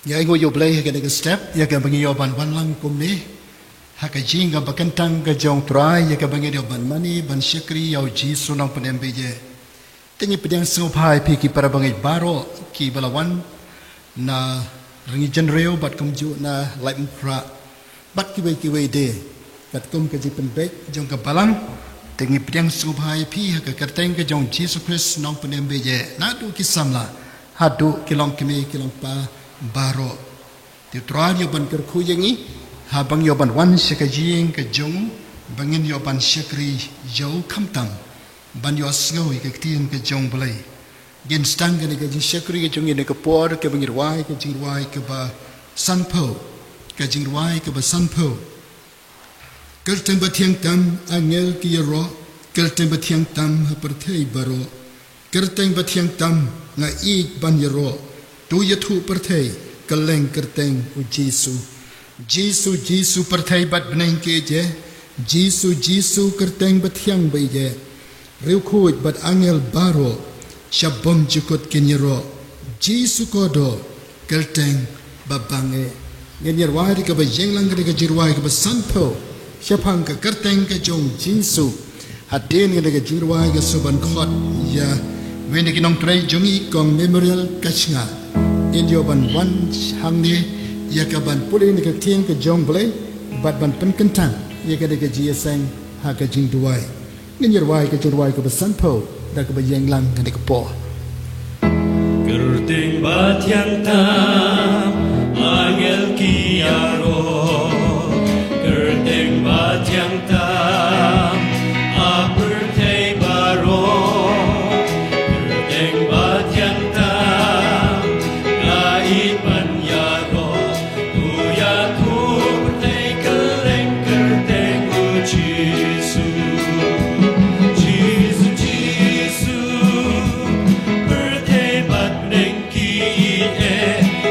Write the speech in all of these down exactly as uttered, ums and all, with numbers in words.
Ïa, ngi ïoh Blei ha kane ka step ïa kaba ngi ïoh ban wan lang kumne ha ka jingkyrkhu ba kyntang ka jong U Trai, ïa kaba ngi ïoh ban mane ban shakri ïa U Jisu Nongpynim ba ïeit. Te ngi pdiang sngewbha ïa phi ki para bangeit baroh kiba la wan na Rangïjynriew bad kumjuh na Laitumkhrah bad kiwei kiwei de. Katkum ka jingpynbeit jong ka Balang, te ngi pdiang sngewbha ïa phi ha ka kyrteng ka jong U Jisu Khrist Nongpynim ba ïeit, naduh ki samla haduh ki longkmie ki longpa baroh. Te U Trai un ïoh ban kyrkhu ïa ngi haba ngi ïoh ban wan sha ka ïing ka jong U ba ngin ïoh ban shakri ïa U, khamtam ban ïohsngew ïa ka ktien ka jong U Blei. Ngin sdang kane ka jingshakri ka jong ngi ha kane ka por kaba ngin rwai ka jingrwai kaba sanphew. Ka jingrwai kaba sanphew. Kyrteng bathiang tam, angel ki ïaroh, kyrteng bathiang tam ha pyrthei baroh. Kyrteng bathiang tam nga ïeit ban ïaroh, to ïathuh pyrthei kylleng kyrteng U Jisu. Jisu, Jisu, pyrthei bad bneng ki ïeit ïa, Jisu, Jisu, kyrteng bathiang ba ïeit ïa. Riewkhuid bad angel baroh sha bymjukut kin ïaroh, Jisu kordor, kyrteng ba bang eh. Ngin ïa rwai da kaba ïeng lang da ka jingrwai kaba sanphew shaphang ka kyrteng ka jong U Jisu. Hadien kane ka jingrwai nga sngewbha ban khot ïa wei na ki nongtrei jong ngi, Kong Memorial Kachna, in ïoh ban wan hangne ïa ka ban pule na ka ktien ka jong U Blei bad ban pynkyntang ïa kane ka jingïaseng ha ka jingduwai. Ngin ïa rwai ka jingrwai kaba sanphew da kaba ïeng lang ha kane ka por. Kyrteng bathiang tam, angel ki ïaroh. Kyrteng bathiang tam ha pyrthei baroh. Kyrteng bathiang tam nga ïeit ban ïaroh. To ïathuh pyrthei kylleng kyrteng U Jisu. Jisu, Jisu, pyrthei bad bneng ki ïeit eh.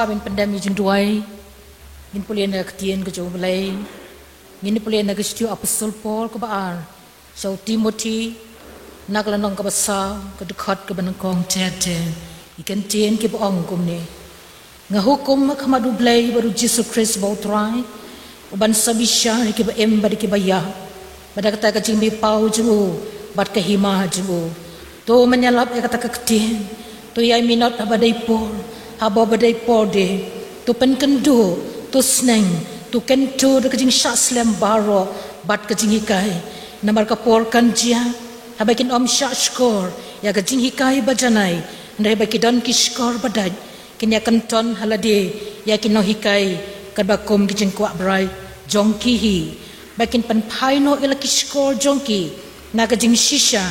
Ngin pyndem ïa ka jingduwai. Ngin pule na ka ktien ka jong U Blei. Ngin pule na ka shithi u Apostol Paul kaba ar sha u Timothi, na ka lynnong kaba saw, ka dkhot kaba nyngkong ter ter. Ïa ka ktien kaba ong kumne: Nga hukum ha khmat U Blei bad U Jisu Khrist uba U Trai, uban sa bishar ïa kiba im bad ïa kiba ïap, bad da kata ka jingmihpaw jong u bad ka hima jong u. To men ïalap ïa kata ka ktien, to ïai minot haba dei por, haba ba dei por de, to pynkynduh, to sneng, to kyntu da ka jingshah slem baroh bad ka jinghikai. Namar ka por kan jia haba kin ym shah shkor ïa ka jinghikai ba janai, hynrei ba ki don ki shkor ba dait kin ïa kynton ha lade ïa ki nonghikai katba kum ki jingkwah brai jong ki hi, ba kin pynphai noh ïa la ki shkor jong ki na ka jingshisha,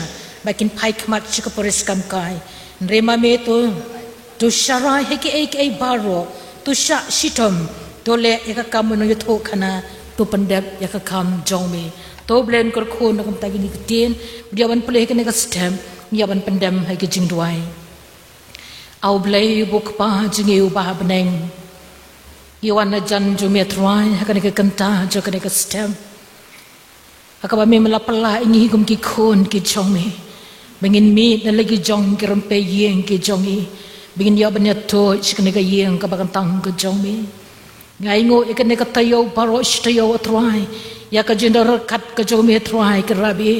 ba kin phai khmat sha ka puriskam kai. Hynrei ma me to, to sharai ha kiei kiei baroh, to shah shitom, to leh ïa ka kam u nongïathuhkhana, to pyndep ïa ka kam jong me. To Blei un kyrkhu na ka bynta kine ki ktien, bad ïa ban pule ha kane ka step, ïa ban pyndem ha ki jingduwai. A U Blei uba U Kpa jong ngi uba ha bneng, ngi wan hajan jong me Trai ha kane ka kynta jong kane ka step, ha kaba me la pynlah ïa ngi kum ki khun ki jong me, ba ngin mih na la ki jong ki rympei ïing ki jong ngi, ba ngin ïoh ban ïathuh sha kane ka ïing kaba kyntang ka jong me. Nga ainguh ïa kane ka taïew baroh shi taïew, A Trai, ïa ka jingdon ryngkat ka jong me, A Trai, ka Rabbi.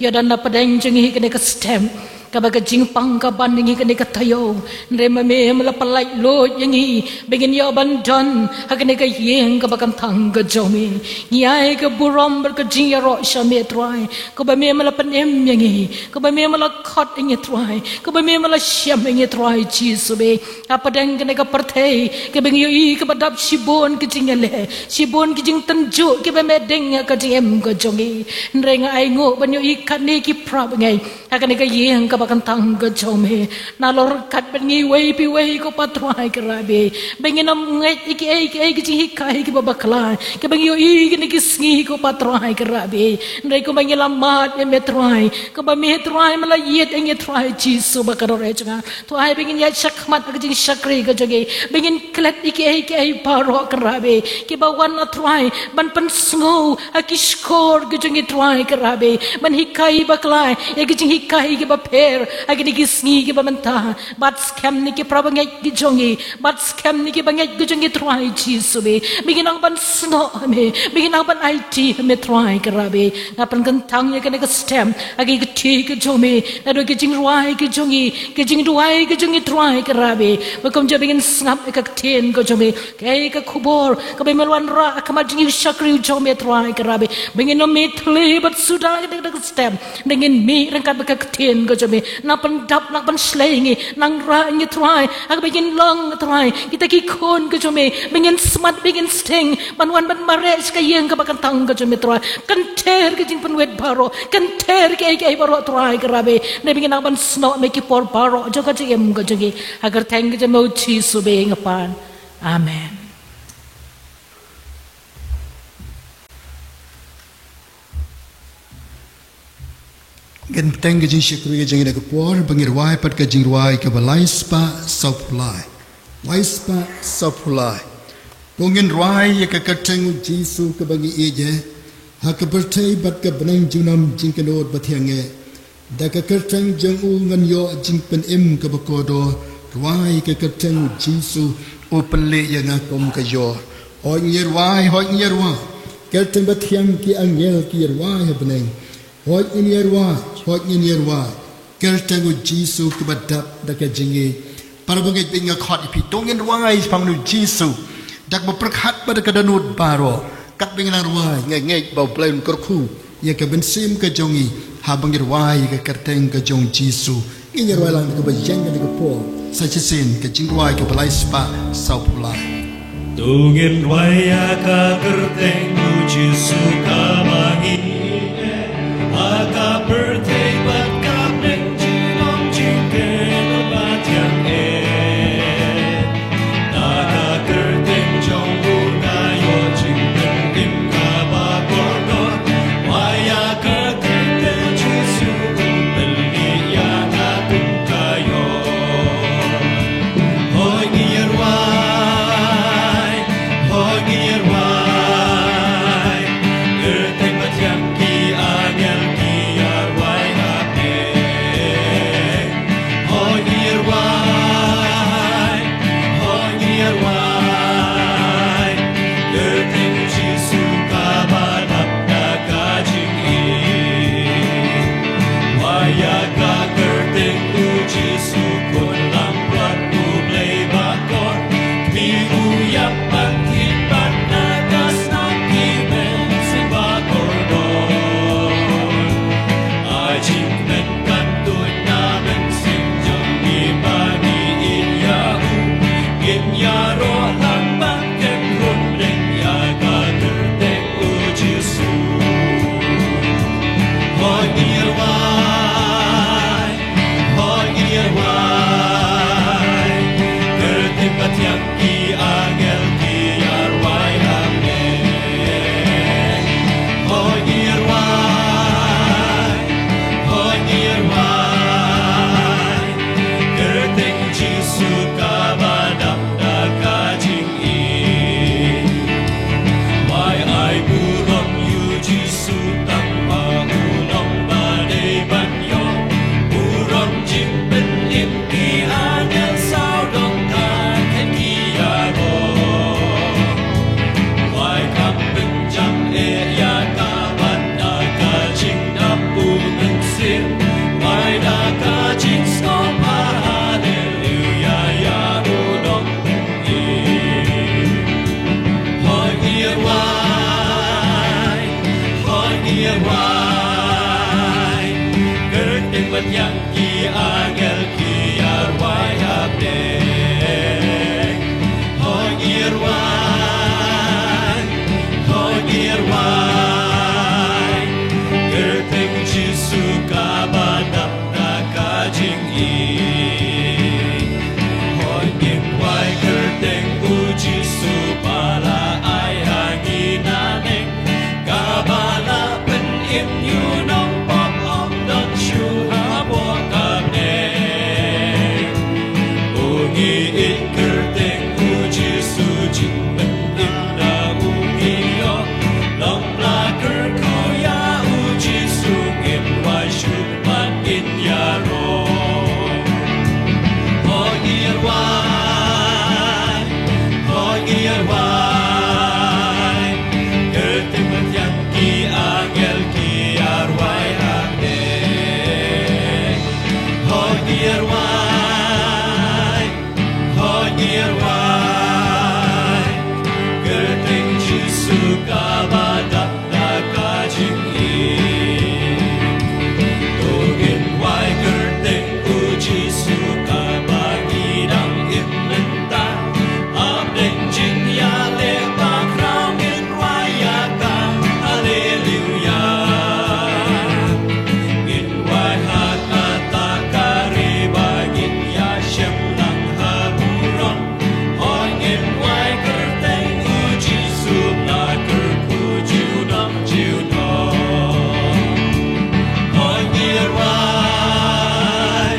Ïa don na pdeng jong ngi ha kane ka step, kaba ka jingpang ka ban ïa ngi ha kane ka taïew. Hynrei ma me me la pynlait luid ïa ngi ba ngin ïoh ban don ha kane ka ïing kaba kyntang ka jong me. Ngi ai ka burom bad ka jingïaroh sha me, A Trai, kaba me me la pynim ïa ngi, kaba me me la khot ïa ngi, A Trai, kaba me me la shem ïa ngi, A Trai Jisu. Be hapdeng kane ka pyrthei kaba ngi ïohi kaba dap shibun ki jingïaleh, shibun ki jingtynjuh kiba me deng ïa ka jingim ka jong ngi, hynrei nga ainguh ban ïohi katne ki parabangeit ha kane ka ïing kaba kyntang ka jong me. Nalor ryngkat bad ngi iwei pa iwei ko Pa Trai, ka Rabbi, ba ngin ym ngeit ïa kiei kiei ki jinghikai kiba bakla kiba ngi ïohi kine ki sngi ko Pa Trai, ka Rabbi. Hynrei kumba ngi la mad ïa me, Trai, kaba me, Trai, me la ïeit ïa ngi, Trai Jisu ba kordor jong nga. To ai ba ngin ïaid shakhmat ha ka jingshakri ka jong ngi, ba ngin klet ïa kiei kiei baroh, ka Rabbi, kiba wan, A Trai, ban pynsngew ha ki shkor ki jong ngi, Trai, ka Rabbi, ban hikai bakla ïa ki jinghikai kiba pher ha kine ki sngi kiba mynta. Bat skhem na ki parabangeit ki jong ngi, bat skhem na ki bangeit ki jong ngi, Trai Jisu. Be ba ngin nang ban snoh ha me, ba ngin nang ban aiti ha me, Trai, ka Rabbi. Nga pynkyntang ïa kane ka step ha ki kti ki jong me, naduh ki jingrwai ki jong ngi, ki jingduwai ki jong ngi, Trai, ka Rabbi, ba kumjuh ba ngin sngap ïa ka ktien ka jong me. Kaei ka khubor kaba me la wanrah ha khmat jong ngi, u shakri u jong me, Trai, ka Rabbi, ba ngin ym mih thylli bad suda ïa kane ka step, ba ngin mih ryngkat bad ka ktien ka jong me. Nang pyndap, nang pynshlei ïa ngi, nang rah ïa ngi, Trai, ha kaba ngin long, Trai, kita ki khun ka jong me, ba ngin smat, ba ngin sting ban wan ban mareh sha ka ïing kaba kyntang ka jong me, Trai. Kynther ka jingpynwit baroh, kynther kiei kiei baroh, Trai, ka Rabbi, ba ngin nang ban snoh ïa me ki por baroh jong ka jingim ka jong ngi. Ha ka kyrteng ka jong me, U Jisu, ba nga pan. Amen. Ngin bteng ka jingshakri ka jong ngi da ka por ba ngin rwai pat ka jingrwai kaba lai spah sawphew lai. Lai spah sawphew lai. To ngin rwai ïa ka kyrteng U Jisu kaba ngi ïeit. Ha ka pyrthei bad ka bneng junom jingkynnoh ba thiang eh, da ka kyrteng jong u ngan ïoh jingpynim kaba kordor. Rwai ka kyrteng U Jisu, u pynleh ïa nga kum ka ïor. Hooid ngin ïa rwai, hooid ngin ïa rwai. Kyrteng ba thiang, ki angel ki ïa rwai ha bneng. Hooid ngin ïa rwai, hooid ngin ïa rwai. Kyrteng U Jisu kaba dap da ka jingïeit. Parabangeit, ba nga khot ïa phi, to ngin rwai shaphang U Jisu da kaba pyrkhat bad da ka dohnud baroh. Katba ngin nang rwai, nga ngeit ba U Blei un kyrkhu ïa ka mynsiem ka jong ngi haba ngi rwai ïa ka kyrteng ka jong U Jisu. Ngin ïa rwai lang da kaba ïeng ïa ka por. Sa shisien ka jingrwai kaba lai spah sawphew lai. To ngin rwai ïa ka kyrteng U Jisu kaba ngi ïeit. Ha ka pyrthei bad ka bneng junom jingkynnoh ba thiang eh. Da ka kyrteng jong u nga ïoh jingpynim kaba kordor. Rwai ïa ka kyrteng Jisu, u pynleh ïa nga kum ka ïor. Hooid ngin ïa rwai. Ïarwai, kyrteng bad ïa ki angel ki ïarwai ha pdeng. Hooid ngi ïarwai, hooid ngi ïarwai. Kyrteng u Jisu kaba dap da ka jingïeit. Wai ïa ka kyrteng u Jisu, khun langbrot u Blei bakor. Kmie u ïap ban thied bad na ka shnong ki mynsiem ba kordor. Ai jingkmen kan tuid na mynsiem jong ngi ba ngi ïeit ïa u. Ngin ïaroh lang bad kynrung bneng ïa ka kyrteng u Jisu. Hooid ngi ïarwai, hooid ngi ïarwai. Kyrteng bad ïa ki angel ki ïarwai ha pdeng. Hooid ngi ïarwai, hooid ngi ïarwai. Kyrteng u Jisu kaba dap da ka jingïeit. Wai ai burom ïa u Jisu tang ba u long ba dei ban ïoh burom, jingpynim. Ki angel sawdong ka khet ki ïaroh. Wai kham pynjah eh ïa ka bad da ka jingdap u Mynsiem. Wai da ka jingsngewbha haleluya ïa u nongpynim. Hooid ngi ïarwai, hooid ngi ïarwai. Kyrteng bad ïa ki angel ki ïarwai ha pdeng. Hooid ngi ïarwai, hooid ngi ïarwai. Kyrteng u Jisu kaba dap da ka jingïeit. Hooid ngin wai kyrteng u Jisu ba la ai ha ngi naneng. Kaba la pynim ïa u nongpop ym don shuh hapoh ka bneng. U ngi ïeit kyrteng u Jisu, jingpynim da u ngi ïoh. Long ba la kyrkhu ïa u Jisu ngin wai shuh bad ngin ïaroh. Hooid ngi ïarwai, hooid ngi ïarwai. Kyrteng bad ïa ki angel ki ïarwai ha pdeng. Hooid ngi ïarwai, hooid ngi ïarwai. Kyrteng u Jisu kaba dap da ka jingïeit. To ngin wai kyrteng u Jisu kaba ngi dang im mynta. Ha pdeng jingïaleh bakhraw ngin wai ïa ka. Haleluya. Ngin wai ha kata ka ri ba ngin ïashem lang ha burom. Hooid ngin wai kyrteng u Jisu, la kyrkhu junom junom. Hooid ngi ïarwai,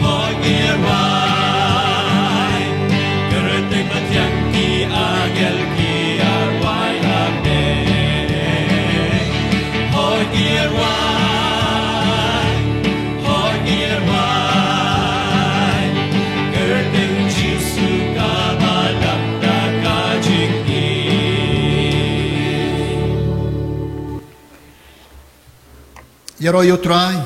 hooid ngi ïarwai. Kyrteng bad ïa ki angel ki ïarwai ha pdeng. Hooid ngi ïarwai, hooid ngi ïarwai. Kyrteng u Jisu kaba dap da ka jingïeit. Ïaroh ïa u Trai.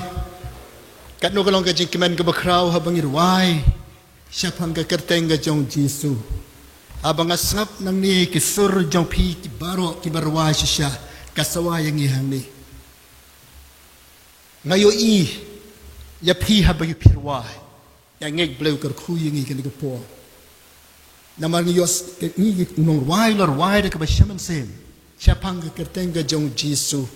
Katno ka long ka jingkmen kaba khraw haba ngi rwai shaphang ka kyrteng ka jong u Jisu. Haba nga sngap nangne ki sur jong phi ki baroh kiba rwai shisha, ka sawa ïa ngi hangne. Nga ïohi ïa phi haba ngi phi rwai. Ïa ngi Blei u kyrkhu ïa ngi kane ka por. Namar ngi ïoh s-, ngi ngi nongrwai la rwai da kaba shem mynsiem shaphang ka kyrteng ka jong u Jisu,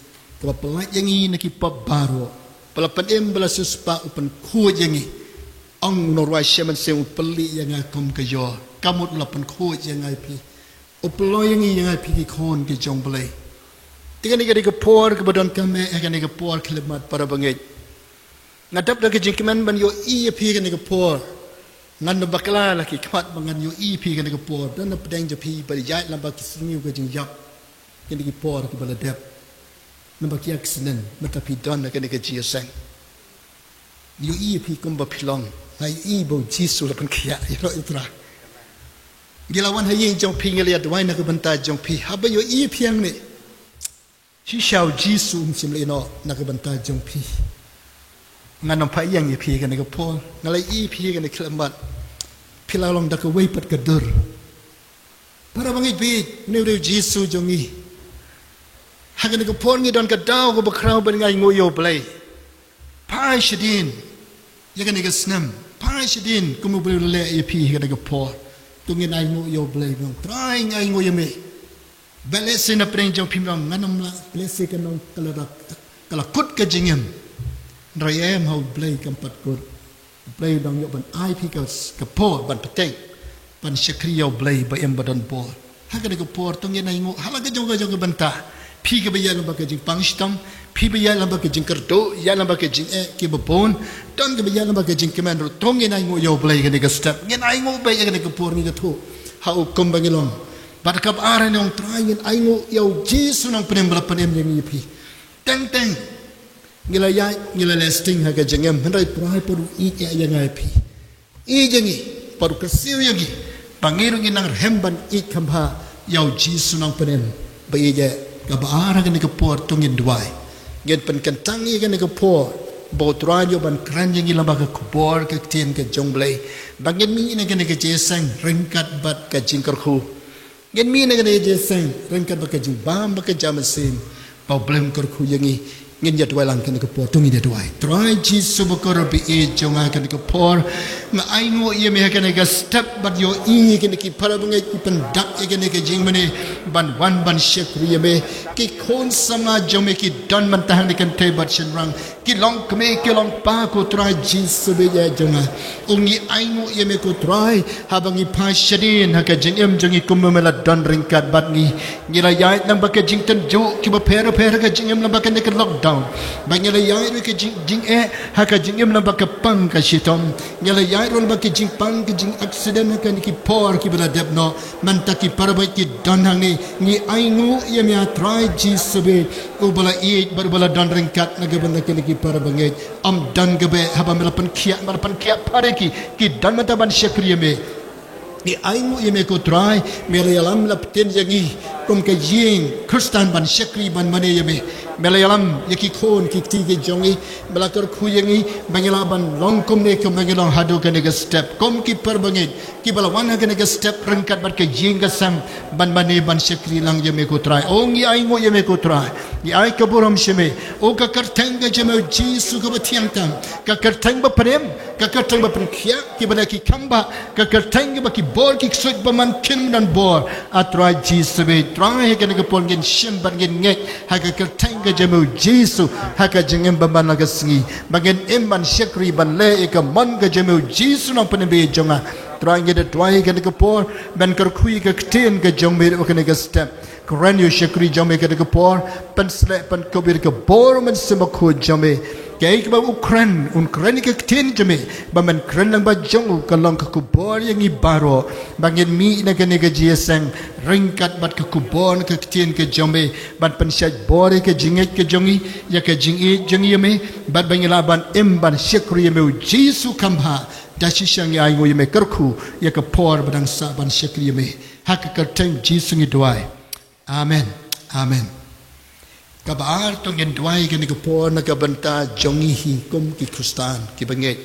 kaba pyllait ïa ngi na ki pop baroh. Ba la pynim, ba la siewspah, u pynkhuid ïa ngi. Ong u nongrwai shem mynsiem, u pynlih ïa nga kum ka ïor. Ka mut u la pynkhuid ïa nga ïa phi. U pynlong ïa ngi ïa nga ïa phi ki khun ki jong u Blei. Te kane ka dei ka por kaba donkam eh, kane ka por khyllipmat para bangeit. Nga dap da ka jingkmen ban ïohi ïa phi kane ka por. Ngan ym bakla la ki khmat ba ngan ïohi ïa phi ha kane ka por. Don na pdeng jong phi ba ïaid lyngba ki sniew ka jingïap ha kine ki por kiba la dep. Namar ki accident, mynta phi don ha kane ka jingïaseng. Ïohi ïa phi kumba phi long. Nga ïohi ba u Jisu la pynkhiah ïa u Trai. Ngi la wan ha ïing jong phi, ngi la ïa duwai na ka bynta jong phi. Haba ïohi ïa phi hangne, shisha u Jisu um shym la ïehnoh na ka bynta jong phi. Ngan ym phah ïeng ïa phi ha kane ka por. Nga la ïohi ïa phi ha kane ka khlieh mat. Phi la long da kawei pat ka dur. Para bangeit, phi, une u dei u Jisu jong ngi. Ha kane ka por ngi don ka daw kaba khraw ban ainguh ïa u Blei. Phai shadien ïa kane ka snem. Phai shadien kum u Blei u la leh ïa phi ha kane ka por. To ngin ainguh ïa u Blei, ngan ong, Trai, ngi ainguh ïa me. Bad lehse na pdeng jong phi me ong, ngan ym lah, lehse ka long ka la, ka la kut ka jingim. Hynrei em, ha u Blei kam pat kut. U Blei u dang ïoh ban ai phi ka, ka por ban bteng, ban shakri ïa u Blei ba im ba don bor. Ha kane ka por to ngin ainguh ha la ka jong ka jong ka bynta. Phi kaba ïaid lyngba ka jingpang shitom, phi ba ïaid lyngba ka jingkyrduh, ïaid lyngba ka jingeh kiba bun, don kaba ïaid lyngba ka jingkmen ruh, to ngin ainguh ïa u Blei ha kane ka step. Ngin ainguh beit ha kane ka por, ngi ïathuh ha u kumba ngi long. Bad kaba ar, ngi ong, Trai, ngin ainguh ïa u Jisu Nongpynim ba la pynim ïa ngi ïa phi. Teng teng ngi la ïaid, ngi la leh sting ha ka jingim, hynrei Trai, pat u ïeit ïa nga ïa phi. Ïeit ïa ngi, pat u kyrsiew ïa ngi ba ngi ruh ngin nang rhem ban ïeit kham bha ïa u Jisu Nongpynim ba ïeit. Kaba ar, ha kane ka por to ngin duwai. Ngin pynkyntang ïa kane ka por ba u Trai un ïoh ban kren ïa ngi lyngba ka khubor ka ktien ka jong u Blei, ba ngin mih na kane ka jingïaseng ryngkat bad ka jingkyrkhu. Ngin mih na kane ka jingïaseng ryngkat bad ka jingbam bad ka jingmynsiem, ba u Blei un kyrkhu ïa ngi. Ngin ïa duwai lang ha kane ka por, to ngin ïa duwai. Trai Jisu bakordor ba ïeit jong nga, ha kane ka por nga ainguh ïa me ha kane ka step, bad ïohi ïa kine ki para bangeit ki pyndak ïa kane ka jingmane ban wan ban shakri ïa me. Ki khun samla jong me ki don mynta hangne, kynthei bad shynrang, ki long kmie, ki long kpa, ko Trai Jisu ba ïeit jong nga. Ngi ainguh ïa me ko Trai, haba ngi phai shadien ha ka jingim jong ngi, kumno me la don ryngkat bad ngi. Ngi la ïaid lyngba ki jingtynjuh kiba pher bapher ha ka jingim lyngba kane ka lockdown. Bad ngi la ïaid ruh ha ka jing, jingeh ha ka jingim lyngba ka pang ka shitom. Ngi la ïaid ruh lyngba ki jingpang, ki jingaccident ha kine ki por kiba la dep noh. Mynta ki para bangeit ki don hangne, ngi ainguh ïa me, a Trai Jisu ba ïeit, uba la ïeit bad uba la don ryngkat na ka bynta kine ki para bangeit. Ym don kaba eh, haba me la pynkhiah, me la pynkhiah pat ïa ki, ki don mynta ban shakri ïa me. Ngi ainguh ïa me ko Trai, me la ïalam laptien ïa ngi kum ka ïing Khristan ban shakri ban mane ïa me. Me la ïalam ïa ki khun ki kti ki jong ngi, me la kyrkhu ïa ngi ba ngi lah ban long kumne kumba ngi long haduh kane ka step, kum ki para bangeit kiba la wan ha kane ka step ryngkat bad ka ïing ka sem ban mane ban shakri lang ïa me ko Trai. O ngi ainguh ïa me ko Trai, ngi ai ka burom sha me. O ka kyrteng ka jong me Jisu kaba thiang tam, ka kyrteng ba pynim, ka kyrteng ba pynkhiah kiba leh ki khambah, ka kyrteng kaba ki bor ki ksuid bymman kin ym don bor. A Trai Jisu ba ïeit, Trai, ha kane ka por ngin shim bad ngin ngeit ha ka kyrteng ka jong me Jisu ha ka jingim bymman la ka sngi, ba ngin im ban shakri ban leh ïa ka mon ka jong me Jisu Nongpynim ba ïeit jong nga. Trai, ngi da duwai ha kane ka por ban kyrkhu ïa ka ktien ka jong me ha kane ka step. Kren ïa u shakri jong me ha kane ka por, pynsleh pynkup ïa ka bor Mynsiem Bakhuid jong me. Kaei kaba u kren, un kren ïa ka ktien jong me, ba men kren lyngba jong u ka long ka khubor ïa ngi baroh, ba ngin mih na kane ka jingïaseng ryngkat bad ka khubor na ka ktien ka jong me, ban pynshait bor ïa ka jingngeit ka jong ngi ïa ka jingïeit jong ngi ïa me, bad ba ngi lah ban im ban shakri ïa me Jisu khambha. Da shisha ngi ainguh ïa me, kyrkhu ïa ka por ba dang sah ban shakri ïa me. Ha ka kyrteng Jisu ngi duwai. Amen. Amen. Kaba ar, to ngin duwai ha kane ka por na ka bynta jong ngi hi kum ki Khristan kiba ngeit.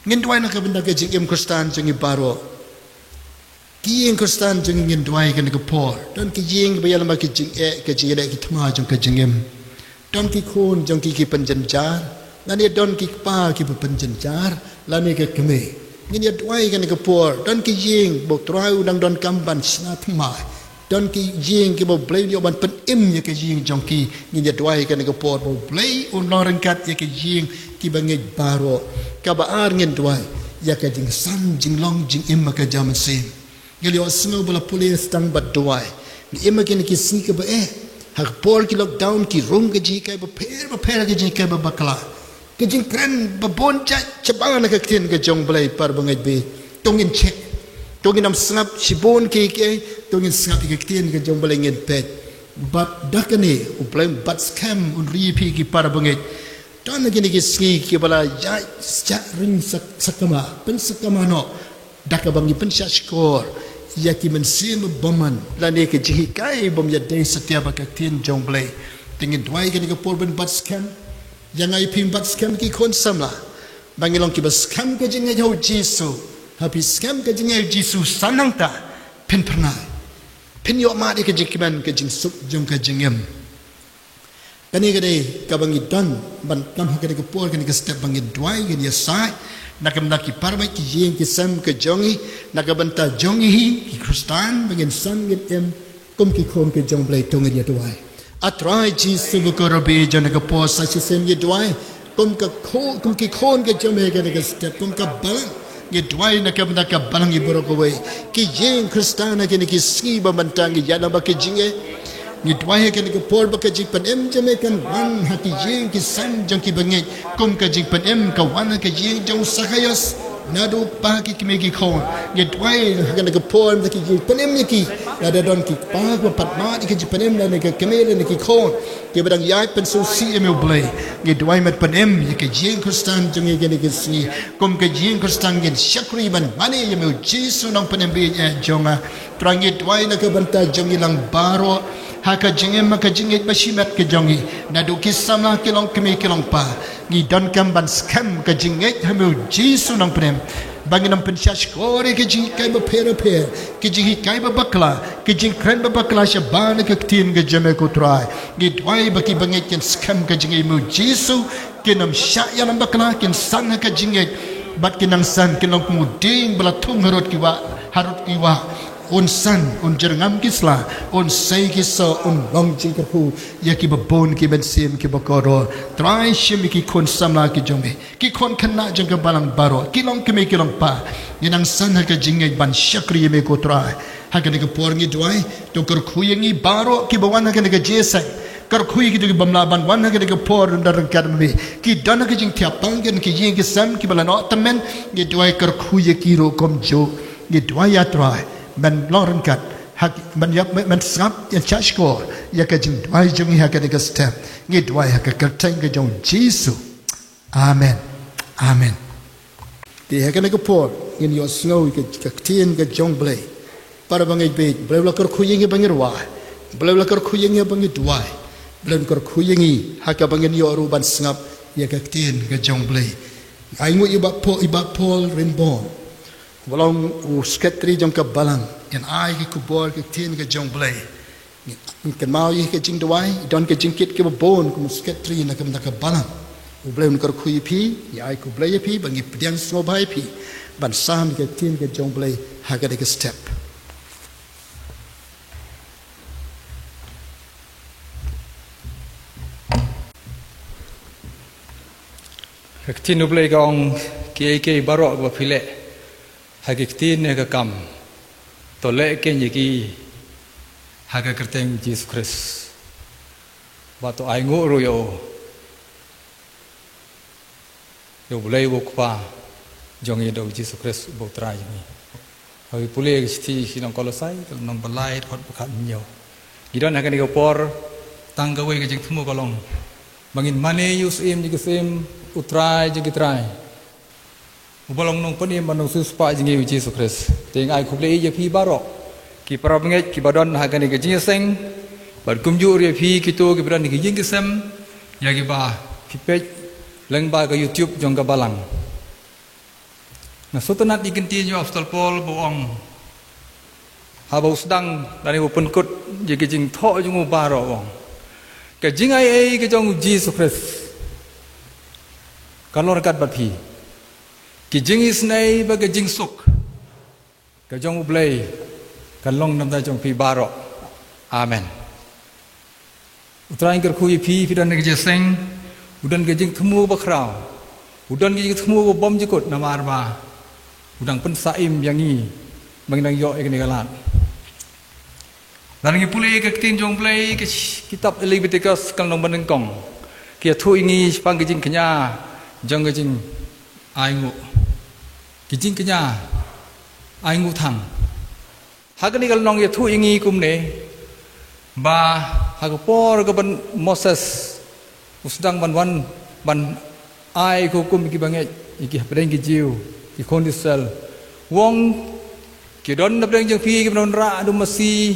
Ngin duwai na ka bynta ka jingim Khristan jong ngi baroh. Ki ïing Khristan jong ngi, ngin duwai ha kane ka por. Don ki ïing ba ïalam bad ki jingeh, ka jingeh ki thma jong ka jingim. Don ki khun jong ki ki pynjynjar, lane don ki kpa kiba pynjynjar, lane ka kmie. Ngin ïa duwai ha kane ka por. Don ki ïing ba u Trai u dang donkam ban shna thymmai. Don ki ïing kiba u Blei un ïoh ban pynim ïa ka ïing jong ki. Ngin ïa duwai ha kane ka por ba u Blei un long ryngkat ïa ka ïing kiba ngeit baroh. Kaba ar, ngin duwai ïa ka jingsan jinglong jingim ha ka jingmynsiem. Ngi la ïohsngew ba la pule tang bad duwai. Ngi im ha kine ki sngi kiba eh, ha ka por ki lockdown, ki rung ka jinghikai bapher bapher, ka jinghikai ba bakla. Ka jingkren ba bun jait shabar na ka ktien ka jong U Blei, para bangeit baieit. To ngin check. To ngin ym sngap shibun kiei kiei. To ngin sngap ïa ka ktien ka jong U Blei, ngin peit. Bad da kane U Blei un bat skhem, un ri ïa phi ki para bangeit. To na kine ki sngi kiba la ïaid sha ring sak-, sakma, pynsakhma noh da kaba ngi pynshah shkor ïa ki mynsiem bymman, lane ka jinghikai bym ïadei satia bad ka ktien jong U Blei. Te ngin duwai kane ka por ban bat skhem. Ïa nga ïa phi ban bat skhem, ki khun samla, ba ngin long kiba skhem ka jingngeit ha U Jisu. Ha phi skhem ka jingngeit ha U Jisu, sa nangta phin phyrnai, phin ïoh mad ïa ka jingkmen, ka jingsuk jong ka jingim. Kane ka dei kaba ngi don ban kam ha kane ka por, kane ka step ba ngin duwai, ngin ïasaid na ka bynta ki para bangeit, ki ïing ki sem ka jong ngi, na ka bynta jong ngi hi ki Khristan, ba ngin san, ngin im kum ki khun ki jong U Blei. To ngin ïa duwai. A Trai Jisu, ba kyrkhu ïa jong, na ka por sa shisien ngi duwai kum ka kho-, kum ki khun ki jong me ha kane ka step, kum ka balang. Ngi duwai na ka bynta ka balang hi baroh kawei, ki ïing Khristan ha kine ki sngi ba mynta, ngi ïalam bad ka jingngeit. Ngi duwai ha kane ka por ba ka jingpynim jong me kan wan ha ki ïing ki sem jong ki bangeit, kum ka jingpynim ka wan ha ka ïing jong u Sakhaios. Naduh pa, ki kmie ki khun, ngi duwai ha kane ka por ba ka jingpynim ïa ki. Lada don ki kpa kiba pat mad ïa ka jingpynim, lane ka kmie lane ki khun kiba dang ïaid pynsngewsih ïa me, U Blei, ngi duwai, men pynim ïa ka ïing Khristan jong ngi ha kine ki sngi. Kum ka ïing Khristan ngin shakri ban mane ïa me, U Jisu, Nongpynim baieit jong nga. Trai, ngi duwai na ka bynta jong ngi lang baroh ha ka jingim, ha ka jingngeit ba shimet ka jong ngi. Naduh ki samla, ki long kmie, ki long kpa, ngi donkam ban skhem ka jingngeit ha me, U Jisu Nongpynim, ba ngin ym pynshah shkor ïa ki jinghikai bapher bapher, ki jinghikai babakla, ki jingkren babakla shabar na ka ktien ka jong me, ko Trai. Ngi duwai ba ki bangeit kin skhem ka jingngeit ha me, U Jisu, kin ym shah ïalam bakla, kin san ha ka jingngeit, bad kin nang san, kin long kum u dieng ba la thung harud ki wah, harud ki wah. Un san, un jyrngam ki sla, un sei ki soh, un long jingkyrkhu ïa kiba bun ki mynsiem kiba kordor. Trai, shim ïa ki khun samla ki jong me, ki khun khynnah jong ka balang baroh, ki long kmie, ki long kpa, ngin nang san ha ka jingngeit ban shakri ïa me, ko Trai. Ha kane ka por ngi duwai, to kyrkhu ïa ngi baroh kiba wan ha kane ka jingïaseng. Kyrkhu ïa kito ki bym lah ban wan ha kane ka por, don ryngkat ma me, ki don ha ka jingthiah pang, ki don ha ki ïing ki sem kiba la noh tymmen. Ngi duwai, kyrkhu ïa ki ruh kumjuh. Ngi duwai, A Trai, men long ryngkat ha ki, men ïa, men, men sngap, ïa, shah shkor ïa ka jingduwai jong ngi ha kane ka step. Ngi duwai ha ka kyrteng ka jong U Jisu. Amen. Amen. Te ha kane ka por ngin ïohsngew ïa ka, ka ktien ka jong U Blei. Para bangeit baieit, U Blei u la kyrkhu ïa ngi ba ngin rwai. U Blei u la kyrkhu ïa ngi ba ngin duwai. U Blei un kyrkhu ïa ngi ha kaba ngin ïoh ruh ban sngap ïa ka ktien ka jong U Blei. Ai nguh ïa u Bah Paul, ïa u Bah Paul Rinbor, uba long u sekretari jong ka balang, yn ai ki khubor ka ktien ka jong U Blei. Ngin kynmaw ïa ka jingduwai, don ka jingkit kaba bun kum u sekretari na ka, na ka balang. U Blei un kyrkhu ïa phi, ngi ai khublei ïa phi, ba ngi pdiang sngewbha ïa phi ban sam ïa ka ktien ka jong U Blei ha kane ka step. Ka ktien U Blei ka ong, kiei kiei baroh kaba phi leh ha ki ktien ne ha ka kam, to leh keiñ ïa ki ha ka kyrteng U Jisu Khrist. Bad to ai nguh ruh ïa u, ïa U Blei uba u Kpa jong ngi, da U Jisu Khrist uba U Trai jong ngi. Haba ngi pule ka shithi sha ki nong Kolosai, ka lynnong ba lai, dkhot ba khathynñiew. Ngi don ha kane ka por, tang kawei ka jingthmu ka long ba ngin mane ïa u Syiem jong ki syiem, U Trai jong ki trai, uba long Nongpynim bad Nongsiewspah jong ngi U Jisu Khrist. Te nga ai khublei ïa phi baroh ki para bangeit kiba don ha kane ka jingïaseng, bad kumjuh ruh ïa phi kito kiba don ha ki ïing ki sem, ïa kiba phi peit lyngba ka YouTube jong ka balang. Nga sngewtynnat ïa ka ktien jong u Apostol Paul ba u ong, haba u sdang lane u pynkut ïa ka jingthoh jong u baroh, u ong, ka jingaiei ka jong U Jisu Khrist kan long ryngkat bad phi. Ka jingisynei bad ka jingsuk ka jong U Blei kan long na ka bynta jong phi baroh. Amen. U Trai un kyrkhu ïa phi, phi don ha ka jingïaseng, u don ka jingthmu bakhraw, u don ka jingthmu ba bymjukut namar ba u dang pynsah im ïa ngi ba ngin nang ïoh ïa kane ka lad. Lada ngi pule ïa ka ktien jong U Blei, ka sh-, kitab Leviticus ka lynnong banyngkong, ka ïathuh ïa ngi shaphang ka jingkñia Jong ka jingainguh, ki jingkñia ainguh thang. Ha kane ka lynnong ïathuh ïa ngi kumne, ba ha ka por kaba Moses u sdang ban wan ban ai ka hukum ïa ki bangeit, ïa ki hapdeng ki Jiw, ki khun Israel, u ong, ki don napdeng jong phi kiba wanrah da u masi,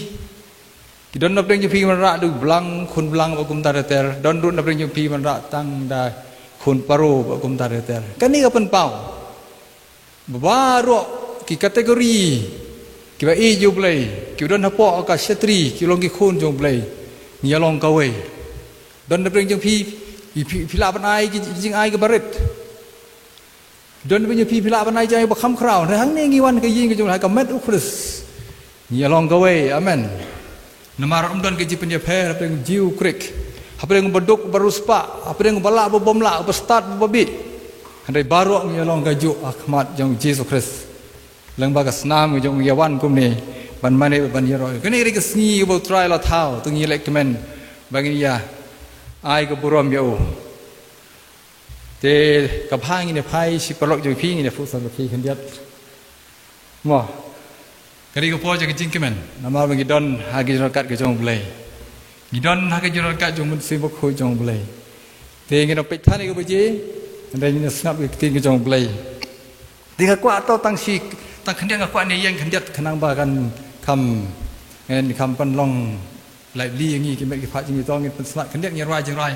ki don napdeng jong phi kiba wanrah da u blang, khun blang bad kumta ter ter, don ruh napdeng jong phi kiba wanrah tang da khun paro bad kumta ter ter. Kane ka pynpaw ba baroh ki kategori kiba ïeit ïa u Blei, kiba don hapoh ka shatri, ki long ki khun jong u Blei, ngi ïa long kawei. Don napdeng jong phi, phi, phi lah ban ai ki, ki jingai kiba rit. Don napdeng jong phi, phi lah ban ai jingai ba kham khraw. Hynrei hangne ngi wan ha ka ïing ka jong u Blei, ha ka met u Khrist, ngi ïa long kawei. Amen. Namar ym don ka jingpynïapher hapdeng u Jiw u Grik, hapdeng uba duk uba riewspah, hapdeng uba lah bad uba ym lah, uba stad bad uba bieit. Hynrei baroh ngi ïa long kajuh ha khmat jong u Jisu Khrist. Lyngba ka snam jong u ïa wan kumne ban mane bad ban ïaroh. Kane ka dei ka sngi kaba u Trai u la thaw, to ngin leh kmen ba ngin ïa ai ka burom ïa u. Te kaba ngin ïa phai sha paralok jong phi, ngin ïa phuh san bad phi khyndiat. Mo. Ka dei ka por jong ka jingkmen, namar ba ngi don ha ka jingryngkat ka jong u Blei. Ngi don ha ka jingryngkat jong u Mynsiem Bakhuid jong u Blei. Te ngin ym peit than ïa ka baje, hynrei ngin ïa sngap ïa ka ktien ka jong u Blei. Te nga kwah to tang shi, tang khyndiat nga kwah ne ïeng khyndiat khnang ba kan kham, kan kham pynlong lively ïa ngi ki met ki phad jong ngi, to ngin pynsnap khyndiat, ngin rwai jingrwai.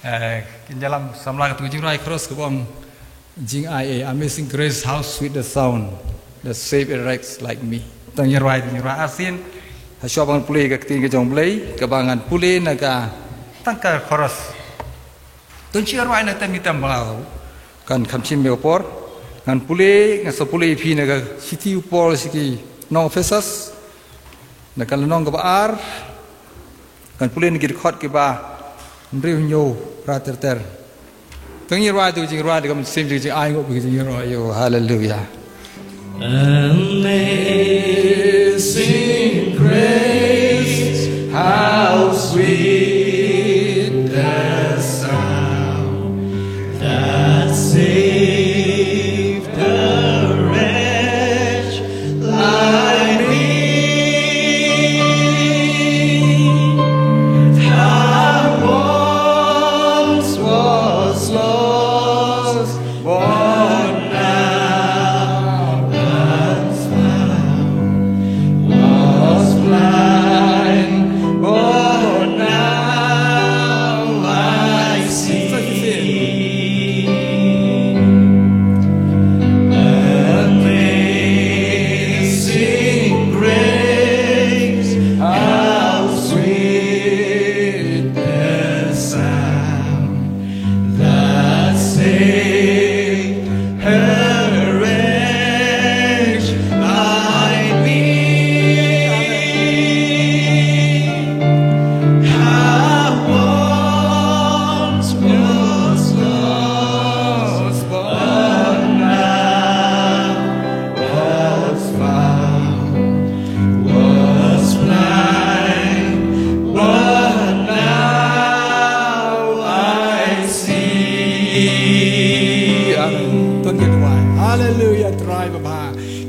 Eh, kin ïalam samla katu ka jingrwai chorus kaba ong, jingai, eh, Amazing Grace, how sweet the sound that saved a wretch like me. To ngin rwai, to ngin rwai arsien. Hashwa ba ngan pule ka ktien ka jong u Blei, kaba ngan pule na ka, tang ka chorus. To ngin rwai na tem, tem ba kan kham shim ïa ka por. Ngan pule, ngan sa pule ïa phi na ka shithi u Paul sha ki nong Ephesus, na ka lynnong kaba ar. Ngan pule na ki dkhot kiba hynriew, hynñiew, phra, ter ter. To ngin rwai, to ngin rwai da ka mynsiem jingainguh bad ka jingïaroh ïa u. Haleluya. Amazing grace, how sweet the sound that saved a wretch like me. I once was lost, but now I'm found. Was blind, but now I see. Amazing grace, how sweet the sound that saved a wretch like me. I once was lost, but now was found, was blind, but now I see. Amen. To ngin duwai. Haleluya, Trai babha.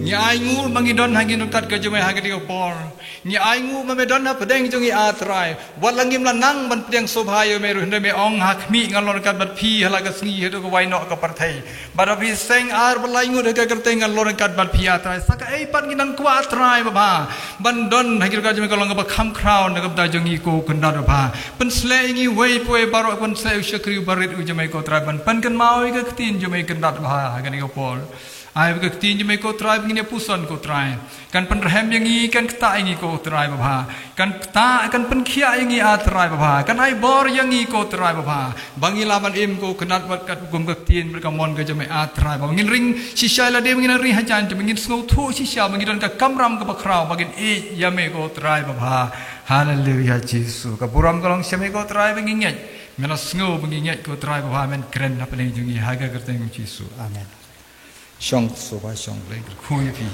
Ngi ainguh ba ngi don ha ka jingryngkat ka jong me ha kane ka por. Ngi ainguh ba me don hapdeng jong ngi, ah Trai. Wat la ngim la nang ban pdiang sngewbha ïa me ruh, hynrei me ong, ha khmih ngan long ryngkat bad phi ha la ka sngi haduh kaban ïaid noh ka pyrthei. Bad haba phi seng ar bad lai ngut ha ka kyrteng ngan long ryngkat bad phi, ah Trai. Sa kaei pat ngi nang kwah, Trai babha, ban don ha ka jingryngkat jong me ka long kaba kham khraw na ka bynta jong ngi ko Kynrad babha. Pynshlei ïa ngi uwei pa uwei baroh, pynshlei u shakri uba rit u jong me ko Trai, ban pynkynmaw ïa ka ktien jong me Kynrad babha ha kane ka por. Ai ba ka ktien jong me ko Trai ba ngin ïa puson ko Trai, kan pynrhem ïa ngi, kan ktah ïa ngi ko Trai babha. Kan ktah, kan pynkhiah ïa ngi, ah Trai babha. Kan ai bor ïa ngi ko Trai babha, ba ngin lah ban im ko Kynrad bad kat kum ka ktien bad ka mon ka jong me, ah Trai babha. Ngin ring shisha ïa lade, ba ngin ring hajan, ba ngin sngewthuh shisha, ba ngin don ka kamram kaba khraw, ba ngin ïeit ïa me ko Trai babha. Haleluya Jisu. Ka burom ka long sha me ko Trai ba ngi ngeit. Me la sngew ba ngi ngeit ko Trai babha, men kren hapdeng jong ngi ha ka kyrteng Jisu. Amen. Shong sngewbha shong, Blei kyrkhu ïa phi.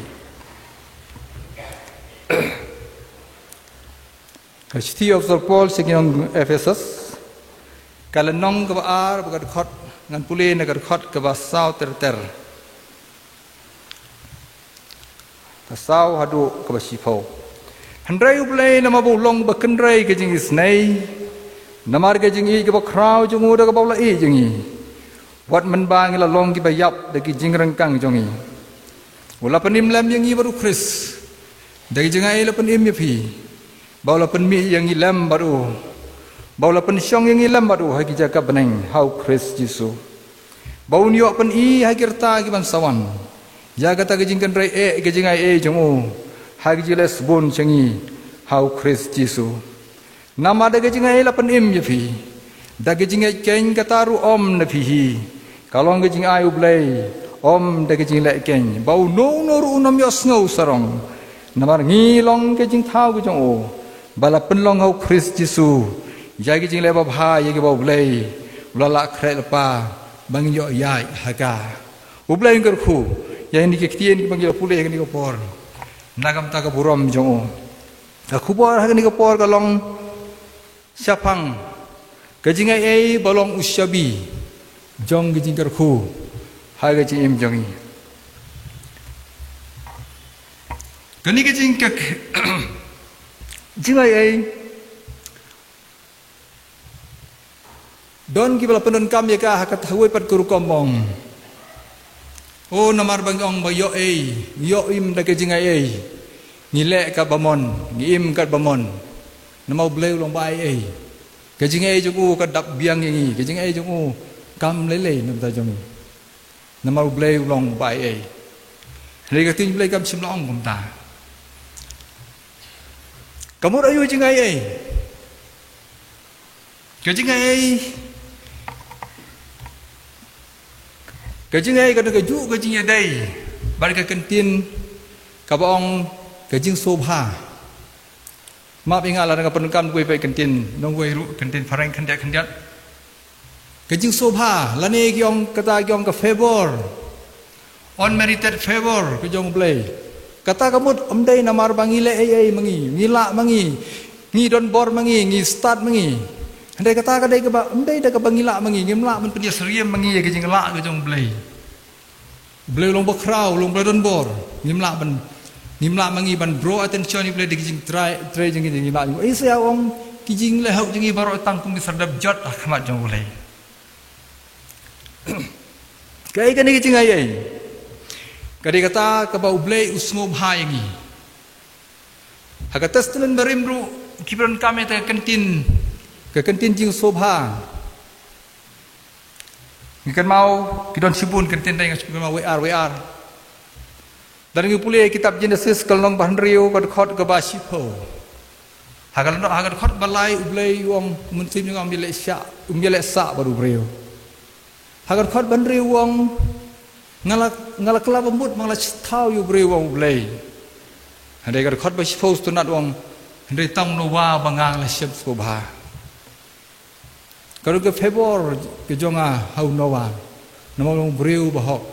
Ka shithi u Apostol Paul sha ki nong Ephesus, ka lynnong kaba ar, bad ka dkhot Ngan pule na ka dkhot kaba saw ter ter. Ka saw haduh kaba shiphew. Hynrei U Blei namar ba u long ba kynrei ka jingisynei, namar ka jingïeit kaba khraw jong u da kaba u la ïeit jong ngi, wat mynba ngi la long kiba ïap da ki jingryngkang jong ngi, u la pynim lem ïa ngi bad U Khrist. Da ki jingaiei la pynim ïa phi, ba u la pynmih ïa ngi lem bad u, ba u la pynshong ïa ngi lem bad u ha ki jaka bneng ha U Khrist Jisu, ba un ïoh pyni ha ki rta kiban sa wan ïa kata ka jingkynrei eh ka jingaiei jong u ha ka jingleh sbun jong ngi ha U Khrist Jisu. Namar da ka jingaiei la pynim ïa phi, da ka jingngeit keiñ, kata ruh ym na phi hi, ka long ka jingai U Blei, ym da ka jingleh keiñ, ba uno uno ruh un ym ïohsngew sarong. Namar ngi long ka jingthaw ka jong u, ba la pynlong ha U Khrist Jisu ïa ka jingleh babha ïa kaba U Blei u la lah khreh lypa ba ngin ïoh ïaid ha ka. U Blei un kyrkhu ïa kine ki ktien kiba ngi la pule ha kane ka por na ka bynta ka burom jong u. Ka khubor ha kane ka por ka long shaphang ka jingaiei ba long u shabi jong ka jingkyrkhu ha ka jingim jong ngi. Kane ka jing- ka jingaiei, don kiba la pyndonkam ïa ka ha kata kawei pat ka rukom, ong, o, namar ba ngi ong ba ïoh ei, ngi ïoh im da ka jingaiei, ngi leh katba mon, ngi im katba mon. Namar U Blei u long ba aiei. Ka jingaiei jong u ka dap biang ïa ngi, ka jingaiei jong u kam lei lei na ka bynta jong ngi. Namar U Blei u long ba aiei. Hynrei ka ktien U Blei kam shym la ong kumta. Ka mut aïu jingaiei? Ka jingaiei, ka jingaiei ka don kajuh ka jingïadei bad ka kyntien kaba ong ka jingsngewbha. Map ïa nga lada nga pyndonkam da kawei pat ka kyntien nongwei ruh, ka kyntien phareng khyndiat khyndiat. Ka jingsngewbha, lane ki ong, kata ki ong ka favor, unmerited favor ka jong U Blei. Kata ka mut ym dei namar ba ngi leh ei ei ma ngi, ngi lah ma ngi, ngi don bor ma ngi, ngi stad ma ngi. Hynrei kata ka dei kaba ym dei da kaba ngi lah ma ngi, ngim lah ban pynïasyriem ma ngi ïa ka jinglah ka jong U Blei. U Blei u long ba khraw, u long ba don bor. Ngim lah ban, ngim lah ma ngi ban draw attention ïa U Blei da ki jingtrei, trei jong ngi, ngim lah. Isaiah u ong, ki jingleh hok jong ngi baroh tang kum ki sardep jot ha khmat jong U Blei. Kaei kane ka jingaiei? Ka dei kata kaba U Blei u sngewbha ïa ngi. Ha ka Testament Barim ruh ki pyndonkam ïa ka kyntien, ka kyntien jingsngewbha. Ngi kynmaw, ki don shibun kyntien, dei nga shu kynmaw wei ar, wei ar. Lada ngi pule kitab Genesis ka lynnong ba hynriew ka dkhot kaba shiphew. Ha ka lynnong, ha ka dkhot ba lai U Blei u ong, u Mynsiem jong nga um ïaleh sah, um ïaleh sah bad u briew. Ha ka dkhot ba hynriew u ong, nga la, nga la kylla ba mut, nga la thaw ïa u briew, u ong U Blei. Hynrei ka dkhot ba shiphew sngewtynnat u ong, hynrei tang u Noah ba nga la shem sngewbha. Ka don ka favor ka jong nga ha u Noah. Namar u long u briew ba hok,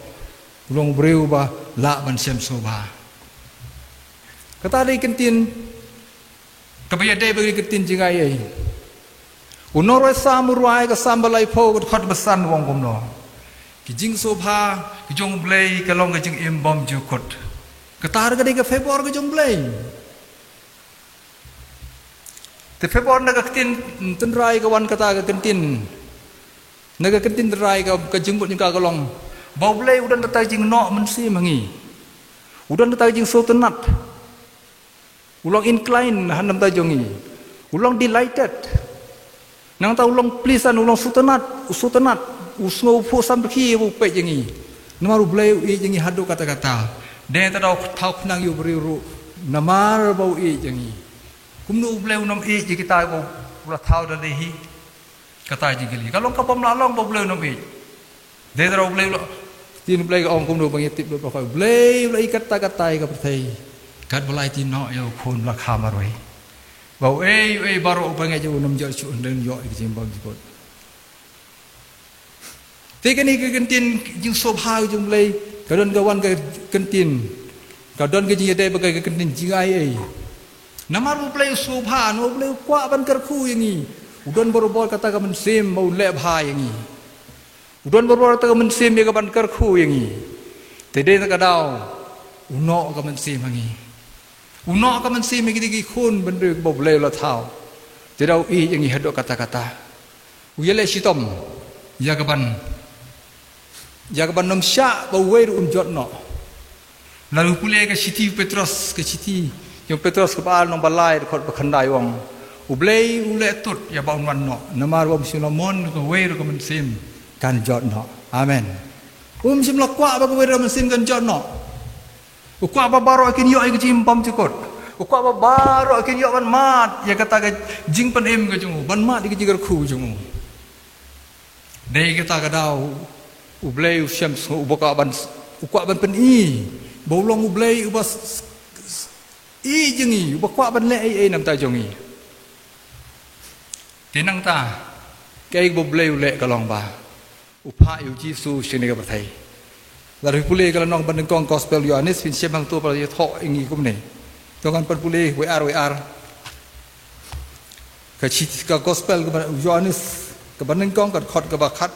u long u briew ba lah ban shem sngewbha. Kata dei ka kyntien kaba ïadei bad ka kyntien jingaiei. U nongrwai Salm u rwai ka Salm ba laiphew ka dkhot ba san u ong kumno: Ki jingsngewbha ki jong U Blei ka long ka jingim bymjukut. Kata ka dei ka favor ka jong U Blei. Te favor na ka ktien tynrai ka wan kata ka kyntien, na ka kyntien tynrai ka, ka jingmut jong ka ka long ba U Blei u don kata ka jingnoh mynsiem ha ngi. U don kata ka jingsngewtynnat. U long inclined ha ka bynta jong ngi. U long delighted. Nangta u long pleasant, u long sngewtynnat, u sngewtynnat, u sngewphuh samrkhie ba u peit ïa ngi. Namar U Blei u ïeit ïa ngi haduh katta katta. Dei te da u thaw khnang ïa u briew ruh namar ba u ïeit ïa ngi. Kumno U Blei un ym ïeit ïa kita ba u la thaw da lade hi? Kata jingkylli. Ka long kaba ym lah long ba U Blei un ym ïeit. Dei te da U Blei u la, ktien U Blei ka ong kumno ba ngi tip lut ba U Blei u la ïeit katta katta ïa ka pyrthei. Katba la aiti noh ïa u khun ba la kha marwei, ba uei uei baroh uba ngeit ïa u un ym jot shuh, un ïoh ïa ka jingbymjukut. Te kane ka kyntien jingsngewbha ka jong U Blei, ka don ka wan ka kyntien, ka don ka jingïadei bad ka kyntien jingaiei. Namar U Blei u sngewbha, namar U Blei u kwah ban kyrkhu ïa ngi. U don barobor kata ka mynsiem ba un leh bha ïa ngi. U don barabor kata ka mynsiem ïa ka ban kyrkhu ïa ngi. Te dei na ka daw u noh ka mynsiem ha ngi. U noh ka mynsiem ha ngi, dei ki khun bynriew ba U Blei u la thaw. Te daw ïeit ïa ngi haduh katta katta. U ïaleh shitom ïa ka ban, ïa ka ban ym shah ba uwei ruh un jot noh. Lada phi pule ka shithi u Petros, ka shithi jong u Petros kaba ar, lynnong ba lai, dkhot ba khyndai, u ong, U Blei u leh tut ïa ba un wan noh, namar ba um shym la mon kawei ruh ka mynsiem kan jot noh. Amen. Um shym la kwah ba kawei ruh ka mynsiem kan jot noh. U kwah ba baroh kin ïoh ïa ka jingim bymjukut. U kwah ba baroh kin ïoh ban mad ïa kata ka jingpynim ka jong u, ban mad ïa ka jingkyrkhu jong u. Dei kata ka daw U Blei u shem sngew, uba kwah ban, u kwah ban pyni ba u long U Blei uba s-, s-, s-, ïeit ïa ngi, uba kwah ban leh ei ei na ka bynta jong ngi. Te nangta kaei kaba U Blei u leh ka long ba u phah ïa u Jisu sha kane ka pyrthei. Lada phi pule ka lynnong banyngkong Gospel u Ïoannis, phin shem hangto ba la ïathoh ïa ngi kumne. To ngan pynpule wei ar wei ar. Ka shithi, ka Gospel ka ba-, u Ïoannis, ka banyngkong, ka dkhot kaba khat,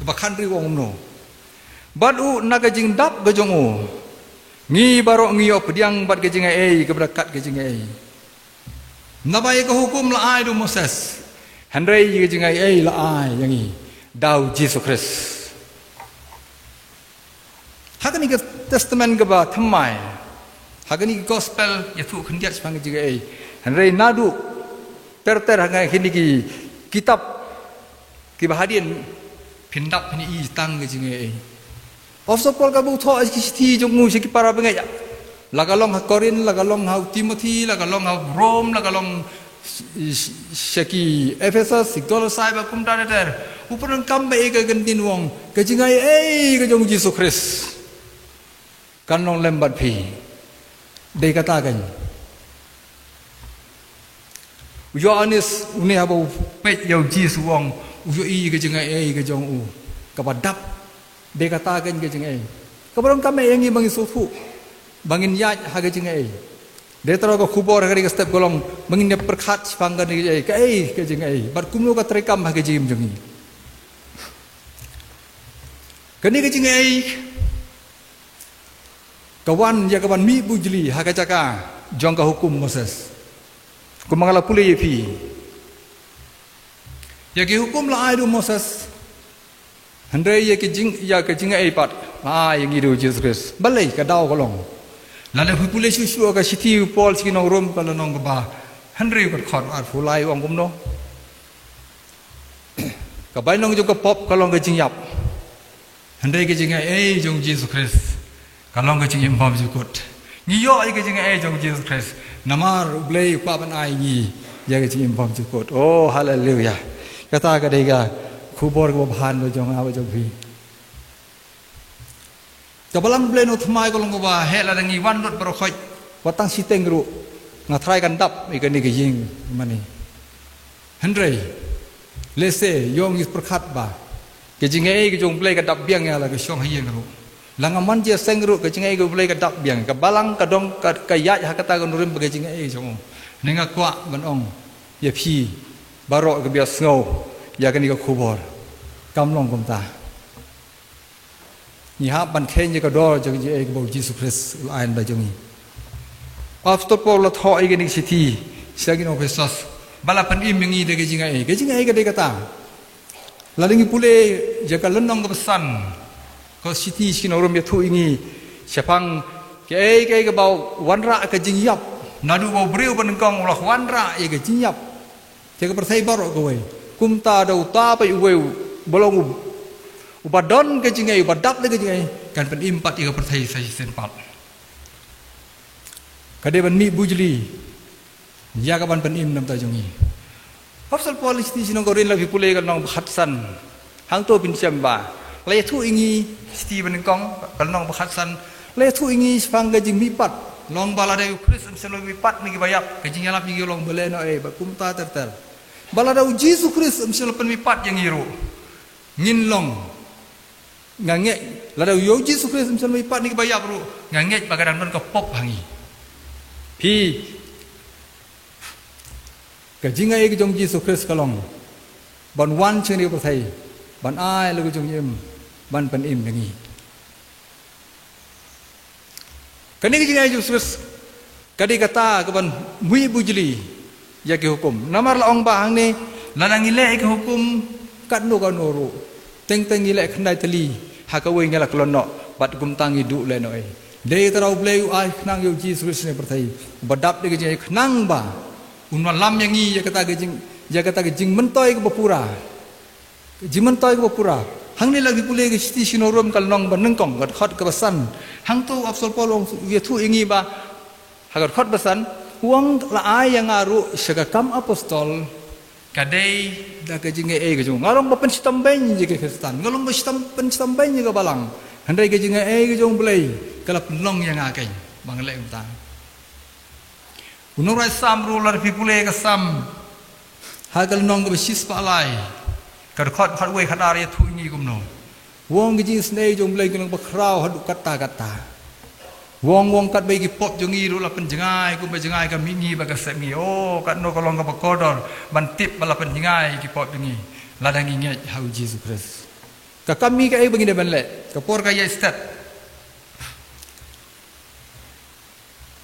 kaba khathynriew, u ong kumno: Bad u, na ka jingdap ka jong u ngi baroh ngi ïoh pdiang bad ka jingai ei kaba da kat ka jingai ei. Naba ïa ka hukum la ai da u Moses, hynrei ïa ka jingai ei la ai ïa ngi da u Jisu Khrist. Ha kane ka Testament kaba thymmai, ha kane ka Gospel, ïathuh khyndiat shaphang ka jingai ei. Hynrei naduh ter ter ha kine ki kitab kiba hadien, phin dap phin ïohi tang ka jingai ei. Apostol Paul kaba u thoh ïa ki shithi jong u sha ki para bangeit, la ka long ha Korinth, la ka long ha u Timothi, la ka long ha Rom, la ka long sh-, sh-, sha ki Ephesus, ki Kolosai, ba kumta ter ter, u pyndonkam bha ïa ka ktien, u ong, ka jingai ei ka jong u Jisu Khrist kan long lem bad phi. Dei kata kan. U Ïoannis une haba u peit ïa u Jisu, u ong, u ïohi ïa ka jingai ei ka jong u kaba dap. Dei kata kan ka jingai ei kaba donkam ïa ngi ba ngin sngewthuh, ba ngin ïaid ha ka jingai ei. Dei tang ka khubor ha kane ka step ka long ba ngin ïa pyrkhat shaphang kane ka jingai ei, kaei ka jingai ei, bad kumno ka treikam ha ka jingim jong ngi. Kane ka jingai ei ka wan ïa ka ban mih bujli ha ka jaka jong ka hukum Moses. Kumba nga la pule ïa phi, ïa ki hukum la ai da u Moses, hynrei ïa ki jing, ïa ka jingai ei pat la ai ïa ngi da u Jisu Khrist. Balei? Ka daw ka long, lada phi pule shuh shuh ka shithi u Paul sha ki nong Rom, ka lynnong kaba hynriew, ka dkhot arphew lai, u ong kumno? Ka bainong jong ka pop ka long ka jingïap, hynrei ka jingai ei jong u Jisu Khrist ka long ka jingim bymjukut. Ngi ïoh ïa ka jingai ei jong u Jisu Khrist namar U Blei u kwah ban ai ngi ïa ka jingim bymjukut. Oh, haleluya. Kata ka dei ka khubor kaba bha na jong nga bad jong phi. Ka Balang Blei nongthymmai ka long kaba heh, lada ngi wan lut baroh khoit, wat tang shiteng ruh, nga tharai kan dap ïa kane ka ïing mane. Hynrei lehse ïoh ngi pyrkhat ba ka jingai ei ka jong U Blei ka dap biang ïa la ka shong ha ïing ruh. La nga man jingïaseng ruh, ka jingai ei ka U Blei ka dap biang. Ka balang ka dang ka, ka ïaid ha kata ka nongrim bad ka jingai ei ka jong u. Hynrei nga kwah ban ong ïa phi baroh kiba ïohsngew ïa kane ka khubor, kam long kumta. Ngi hap ban kheiñ ïa ka dor jong ka jingai ei kaba u Jisu Khrist u la ai na ka bynta jong ngi. Apostol Paul u la thoh ïa kane ka shithi sha ki nong Ephesus ba la pynim ïa ngi da ka jingai ei. Ka jingai ei ka dei kata. Lada ngi pule ïa ka lynnong kaba san ka shithi sha ki nong Rom, ïathuh ïa ngi shaphang kaei kaei kaba wanrah ka jingïap. Naduh ba u briew banyngkong u la wanrah ïa ka jingïap. Te ka pyrthei baroh kawei, kumta da uta pat uwei uba long u, uba don ka jingai, uba dap da ka jingai, kan pynim pat ïa ka pyrthei sa shisien pat. Ka dei ban mih bujli ïa ka ban pynim na ka bynta jong ngi. Apostol Paul, shithi sha ki nong Korinth, lada phi pule ka lynnong ba khatsan, hangto phin shem ba la ïathuh ïa ngi, shithi banyngkong ka lynnong ba khatsan, la ïathuh ïa ngi shaphang ka jingmihpat. Long ba lada u Khrist um shym la mihpat na kiba ïap, ka jingïalap ïa ngi ka long balei noh ei, bad kumta ter ter. Ba lada u Jisu Khrist um shym la pynmihpat ïa ngi ruh, ngin long, nga ngeit, lada u Jisu Khrist um shym la mihpat na kiba ïap ruh, nga ngeit ba ka dang don ka pop ha ngi. Phi, ka jingai ei ka jong u Jisu Khrist ka long ban wan sha kane ka pyrthei ban ai la ka jong im ban pynim ïa ngi. Kane ka jingai Jisu Khrist ka dei kata ka ban mih bujli ïa ki hukum. Namar la ong ba hangne lada ngi leh ïa ki hukum katno katno ruh, teng teng ngi leh khyndai tylli ha kawei ngi la kyllon noh bad kumta ngi duh lehnohei. Dei tang U Blei u ai khnang ïa u Jisu Khrist ne pyrthei ba dap da ka jingai khnang ba un wallam ïa ngi ïa kata ka jing ïa kata ka jingmyntoi kaba pura. Jingmyntoi kaba pura. Hangne la ngi pule ka shithi sha ki Rom ka lynnong ba nyngkong ka dkhot kaba san. Hangto u Apostol Paul u ong, u ïathuh ïa ngi ba ha ka dkhot ba san u ong la ai ïa nga ruh sha ka kam apostol ka dei da ka jingai ei ka jong nga long ba pynshitom beiñ ïa ka Khristan, nga long ba shitom pynshitom beiñ ïa ka balang. Hynrei ka jingai ei ka jong U Blei ka la pynlong ïa nga keiñ ba ngan leh kumta. U nongrwai Salm ruh lada phi pule ka Salm ha ka lynnong kaba shispah lai ka dkhot khatwei khatar ïathuh ïa ngi kumno. U ong ka jingisynei jong U Blei ka long ba khraw haduh katta katta. U ong, u ong katba ïa ki pop jong ngi ruh la pynjngai kumba jngai ka mihngi bad ka sepngi. O katno ka long kaba kordor ban tip ba la pynjngai ïa ki pop jong ngi lada ngi ngeit ha u Jisu Khrist. Ka kam ngi kaei ba ngi dei ban leh? Ka por ka ïaid stet.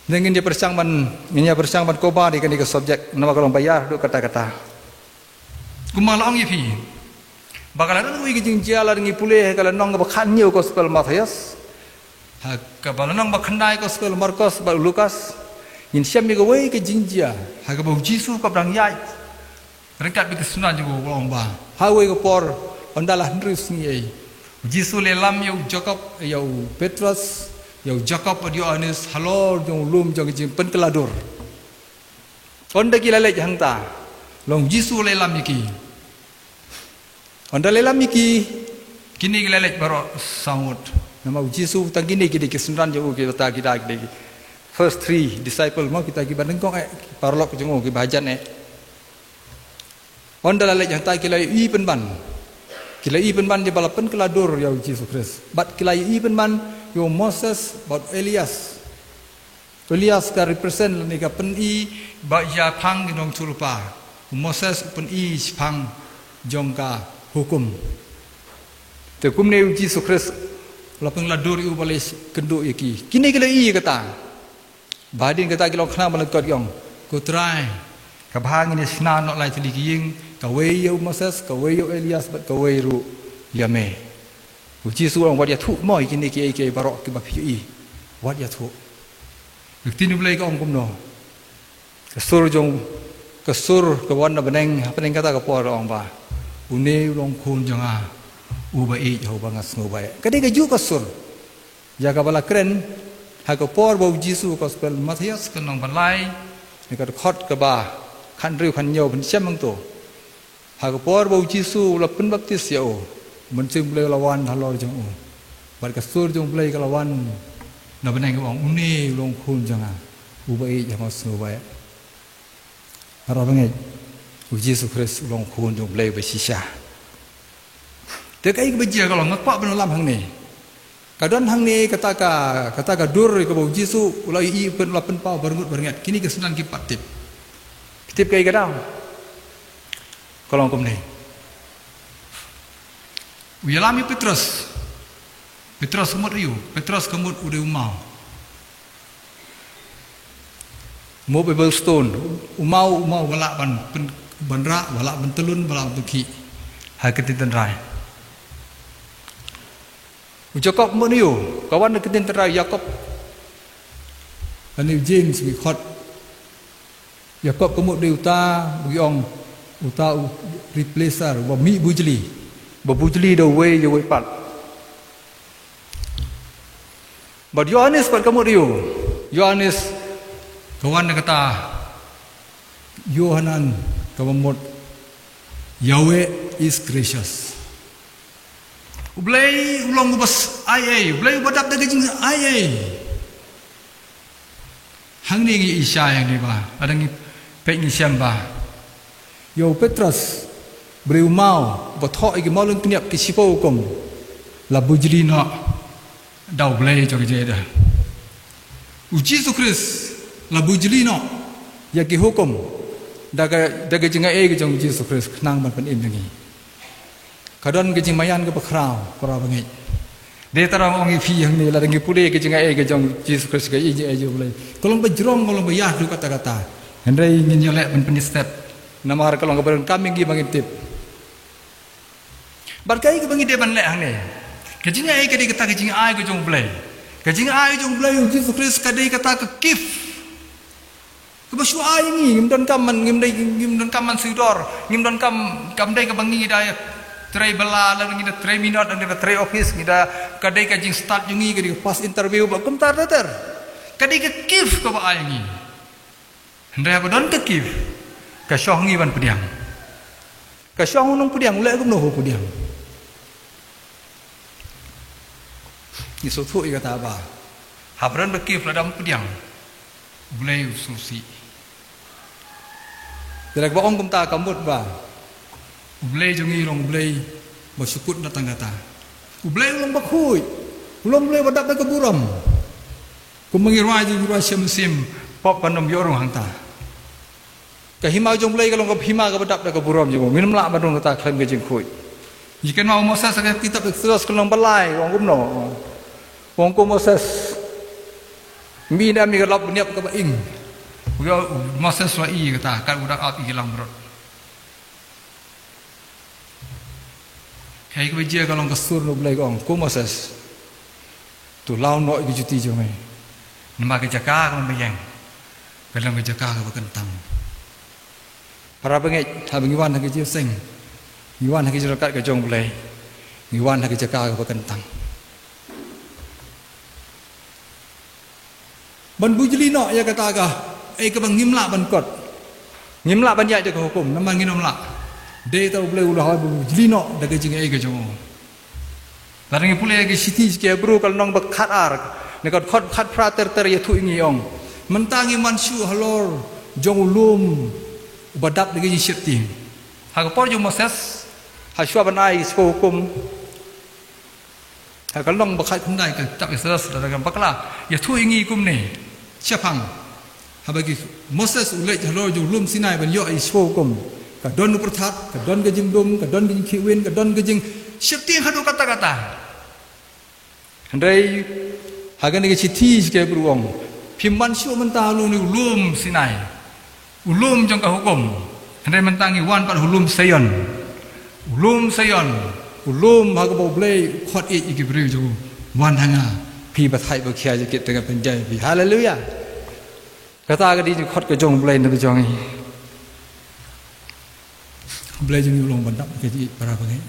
Ne ngin ïa pyrshang ban, ngin ïa pyrshang ban cover ïa kane ka subject namar ka long ba ïar haduh katta katta. Kumba la ong ïa phi ba ka la don kawei ka jingjia lada ngi pule ha ka lynnong kaba khathynñiew Gospel Mathaios, ha kaba lynnong ba khyndai Gospel Markos bad Lukas, ngin shem ïa kawei ka jingjia ha kaba u Jisu kaba dang ïaid ryngkat bad ki synran jong u, u ong ba ha kawei ka por, ynda la hynriew sngi ei, u Jisu u la ïalam ïa u Jakob, ïa u Petros, ïa u Jakob bad u Ïoannis halor jong u lum jong ka jingpynkylla dur. Ynda ki la leit hangta, long u Jisu u la ïalam ïa ki. Ynda u la ïalam ïa ki, kine ki la leit baroh saw ngut. Namar u Jisu, tang kine ki dei ki synran jong u, kita, kita ki dei ki first three disciple mo, kita kiba nyngkong eh, ki paralok jong u, kiba hajan eh. Ynda la leit hangta ki la ïohi pynban. Ki la ïohi pynban ïa ba la pynkylla dur ïa u Jisu Khrist. Bad ki la ïohi pynban ïa u Moses bad Elias. U Elias ka represent lane ka pyni ba shaphang ki nongïathuhlypa. U Moses u pyni shaphang jong ka hukum. Te kumne u Jisu Khrist la pynkylla dur ïa u ba la kynduh ïa ki. Kine ki la ïohi ïa kata. Ba hadien kata ki la ong khnang ban lyngkot, ki ong, ko Trai, ka bha ngin ïa shna noh lai tylli ki ïing, kawei ïa u Moses, kawei ïa u Elias bad kawei ruh ïa me. U Jisu u ong, wat ïathuh mo ïa kine kiei kiei baroh kiba phi ïohi. Wat ïathuh. Ka ktien U Blei ka ong kumno? Ka sur jong, ka sur ka wan na bneng hapdeng kata ka por ka ong ba, une u long khun jong nga uba ïeit ha uba nga sngewbha. Ka dei kajuh ka sur ïa kaba la kren ha ka por ba u Jisu, Gospel Mathaios ka lynnong ba lai, ne ka dkhot kaba khathynriew khathynñiew, phin shem hangto. Ha ka por ba u Jisu u la pynbaptis ïa u, u Mynsiem U Blei u la wan halor jong u. Bad ka sur jong U Blei ka la wan na bneng, ka ong, une u long khun jong nga uba ïeit ha uba nga sngewbha. Para bangeit, u Jisu Khrist u long khun jong U Blei uba shisha. Te kaei kaba jia ka long, nga kwah ban ïalam hangne. Ka don hangne kata ka, kata ka dur kaba u Jisu u la ïohi, u pyn, u la pynpaw barngut barngeit. Kine ki synran kim pat tip. Ki tip kaei ka daw? Ka long kumne. U ïalam ïa u Petros. Petros ka mut aïu? Petros ka mut u dei u maw. Movable stone. U maw, u maw ba lah ban pyn, ban rah, ba lah ban tyllun, ba lah ban pynkhih ha ka ktien tynrai. U Jakob mut aïu? Ka wan na ka ktien tynrai, Jakob. Lane u James, ngi khot. Jakob ka mut dei uta, ba ki ong, uta u replacer, uba mih bujli. Ba bujli da uwei ïa uwei pat. Bad Ïoannis pat ka mut aïu? Ïoannis ka wan na kata Ïohanan, kaba mut Yahweh is gracious. U Blei u long uba s-, ai ei, U Blei uba dap da ka jingai ei. Hangne ngi isha hangne ba, lada ngi peit ngi shem ba ïa u Petros, briew maw, ba thoh ïa ki mawlyngkniap ki shiphew kum, la bujli noh da U Blei jong ka jingïada. U Jisu Khrist la bujli noh ïa ki hukum. Da ka, da ka jingai ka jong u Jisu Khrist, khnang ban pynim ïa ngi. Ka don ka jingmaïan kaba khraw, para bangeit. Dei tang ong ïa phi hangne, lada ngi pule ka jingai ka jong u Jisu Khrist, ka jingai jong u Blei. Ka long ba jrong, ka long ba ïaid haduh katta katta. Hynrei ngin ïaleh ban pynïastep. Namar ka long kaba donkam ïa ngi ba ngin tip. Bad kaei kaba ngi dei ban leh hangne. Ka jingai ka dei kata ka jingai ka jong u Blei. Ka jingai ka jong u Blei, u Jisu Khrist, ka dei kata ka gift. Kaba shu ai ïa ngi, ngim donkam ban, ngim dei, ngim donkam ban siew dor, ngim donkam, kam dei kaba ngi da trei bylla, lane ngi da trei minot, lane ngi da trei office, ngi da, ka dei ka jingstad jong ngi, ka dei ka pass interview, bad kumta ter ter. Ka dei ka gift kaba ai ïa ngi. Hynrei haba don ka gift, ka shong ha ngi ban pdiang. Ka shong ha u nongpdiang, u leh kumno ha u pdiang. Ngi sngewthuh ïa kata ba haba don ka gift, lada ym pdiang, u Blei u sngewsih. Te lada ba ong kumta ka mut ba u Blei jong ngi u long u Blei ba shu kut na tang kata. U Blei u long bakhuid. U long u Blei ba dap da ka burom. Kumba ngi rwai, ngi rwai sha mynsiem, pop ban ym ïoh rung hangta. Ka hima jong u Blei ka long ka hima kaba dap da ka burom jong u. Ngim lah ban rung kata khlem ka jingkhuid. Ngi kynmaw u Moses ha ka kitab Exodus ka lynnong ba lai, u ong kumno. U ong, ko Moses, mih na mih ka lop bniap kaba ing. U ïoh u Moses u la i kata, kat u dang ap ïa ki langbrot. Kaei kaba jia, ka long ka sur na u Blei ka ong, ko Moses, to law noh ïa ki juti jong me. Namar ka jaka kaba me ïeng ka long ka jaka kaba kyntang. Para bangeit, haba ngi wan ha ka jingïaseng, ngi wan ha ka jingryngkat ka jong u Blei, ngi wan ha ka jaka kaba kyntang. Ban bujli noh ïa kata ka, eh, kaba ngim lah ban kot. Ngim lah ban ïaid da ka hukum, namar ngin ym lah. Dei tang u Blei u la hoi ba bujli noh da ka jingai ka jong u. Lada ngi pule ïa ka shithi sha ki Hebru ka lynnong ba khatar, na ka dkhot khatphra ter ter ïathuh ïa ngi, ong, mynta ngi man shuh halor jong u lum uba dap da ka jingsheptieng. Ha ka por jong u Moses, ha shuwa ban ai shiphew hukum, ha ka lynnong ba khatkhyndai ka kitab Exodus, lada ngi bakla, ïathuh ïa ngi kumne shaphang. Haba ki Moses u leit halor jong u lum Sinai ban ïoh ïa shiphew hukum, ka don u pyrthat, ka don ka jingdum, ka don ka jingkhih win, ka don ka jingsheptieng haduh katta katta. Hynrei ha kane ka shithi sha ki Hebru ong, phim man shuh mynta halor une u lum Sinai, u lum jong ka hukum. Hynrei mynta ngi wan pat ha u lum Sion. U lum Sion, u lum ha kaba u Blei u khot ïa ki briew jong u. Wan ha nga, phi ba thait ba khia, ïa kit te ngan pynjah ïa phi. Haleluya. Kata ka dei ka jingkhot ka jong u Blei na ka jong ngi. U Blei jong ngi u long ba dap ka jingïeit, para bangeit.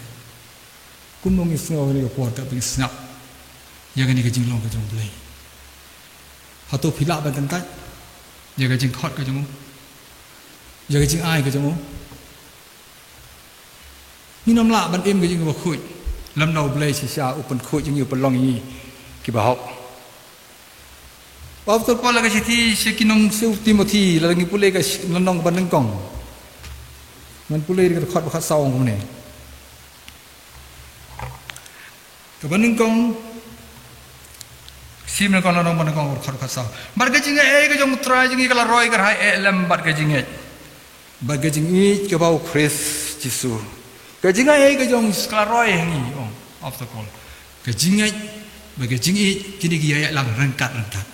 Kumno ngi sngew ha kane ka por, katba ngi sngap ïa kane ka jinglong ka jong u Blei? Hato phi lah ban kyntait ïa ka jingkhot ka jong u, ïa ka jingai ka jong u? Ngin ym lah ban im ka jingim bakhuid lymda u Blei shisha u pynkhuid ïa ngi, u pynlong ïa ngi kiba hok. U Apostol Paul ha ka shithi sha ki nong, sha u Timothi, lada ngi pule ka shi-, lynnong ba nyngkong. Ngan pule ïa ka dkhot ba khatsaw kumne. Kaba nyngkong, shi Timothi lynnong ba nyngkong, dkhot ba khatsaw. Bad ka jingai ka jong u Trai jong ngi ka la roi kyrhai eh lem bad ka jingngeit bad ka jingïeit kaba ha u Khrist Jisu. Ka jingai ka jong u Jisu ka la roi ha ngi, ong u Apostol Paul. Ka jingngeit bad ka jingïeit, kine ki ïaïalang ryngkat ryngkat.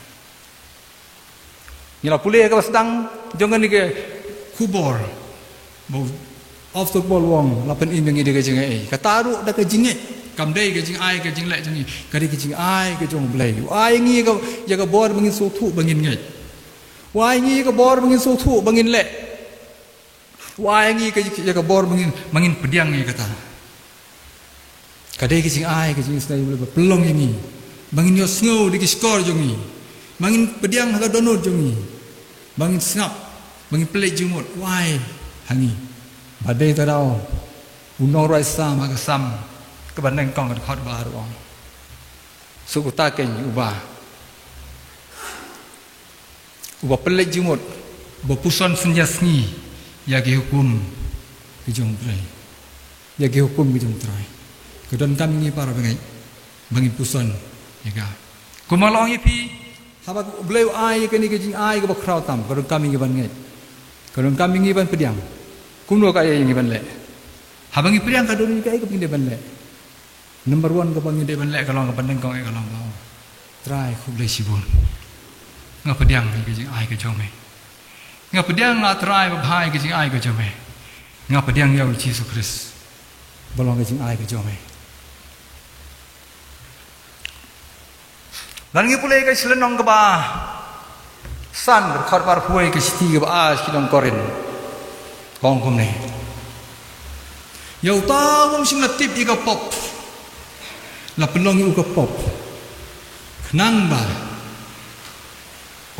Ngi la pule ha kaba sdang jong kane ka khubor ba u Apostol Paul u ong la pynim ïa ngi da ka jingai. Kata ruh da ka jingngeit. Kam dei ka jingai ka jingleh jong ngi, ka dei ka jingai ka jong u Blei. U ai ngi ïa ka, ïa ka bor ba ngin sngewthuh ba ngin ngeit. U ai ngi ïa ka bor ba ngin sngewthuh ba ngin leh. U ai ngi ka, ïa ka bor ba ngin, ba ngin pdiang ïa kata. Ka dei ka jingai ka jong u Blei ba pynlong ïa ngi ba ngin ïohsngew da ki shkor jong ngi, ba ngin pdiang ha ka dohnud jong ngi, ba ngin sngap, ba ngin pynleit jingmut. U ai ha ngi. Ba dei tang u nongrwai Salm ha ka Salm kaba nyngkong ka dkhot ba ar u ong, suk uta keiñ uba uba pynleit jingmut, uba puson synshar sngi ïa ki hukum ki jong u Trai, ïa ki hukum ki jong u Trai. Ka donkam ïa ngi para bangeit ba ngin puson ïa ka. Kumba la ong ïa phi, haba u Blei u ai ïa kane ka jingai kaba khraw tam, ka donkam ïa ngi ban ngeit. Ka donkam ïa ngi ban pdiang. Kumno ka ïa ngi ban leh? Haba ngi pdiang ka don ïa kaei kaba ngi dei ban leh. Number one kaba ngi dei ban leh ka long kaba nyngkong eh ka long ba, Trai khublei shibun. Nga pdiang ïa ka jingai ka jong me. Nga pdiang, nga Trai babha, ïa ka jingai ka jong me. Nga pdiang ïa u Jisu Khrist ba long ka jingai ka jong me. Lada ngi pule ka shi lynnong kaba san, dkhot ba arphew wei ka shithi kaba ar sha ki nong Korinth, ka ong kumne: Ïa uta u bym shym la tip ïa ka pop, la pynlong ïa u ka pop, khnang ba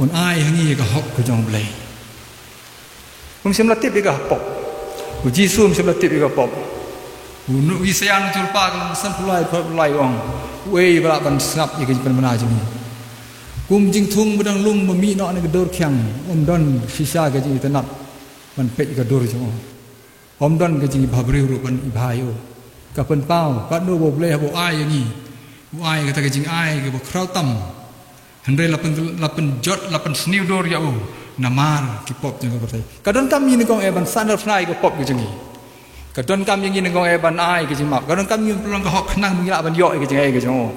un ai ha ngi ïa ka hok ka jong U Blei. Um shym la tip ïa ka pop. U Jisu um shym la tip ïa ka pop. U nu, u Isaïah u chulpa ka long sanphew lai, phew lai u ong: Uei ba lah ban sngap ïa ka jingpynbna jong ngi? Kum jingthung ba dang lung ba mih noh na ka dur khiang, um don shisha ka jingitynnad ban peit ïa ka dur jong u. Um don ka jingibhabriew ruh ban ibha ïa u. Ka pynpaw katno ba U Blei haba u ai ïa ngi, u ai kata ka jingai kaba khraw tam. Hynrei la pyn, la pynjot, la pynsniew dur ïa u namar ki pop jong ka pyrthei. Ka donkam ïa ngi nyngkong eh ban sahnarphna ïa ka pop ka jong ngi. Ka donkam ïa ngi nyngkong eh ban ai ka jingmap. Ka donkam ïa ngi ban pynlong ka hok khnang ba ngi lah ban ïoh ïa ka jingai ka jong u.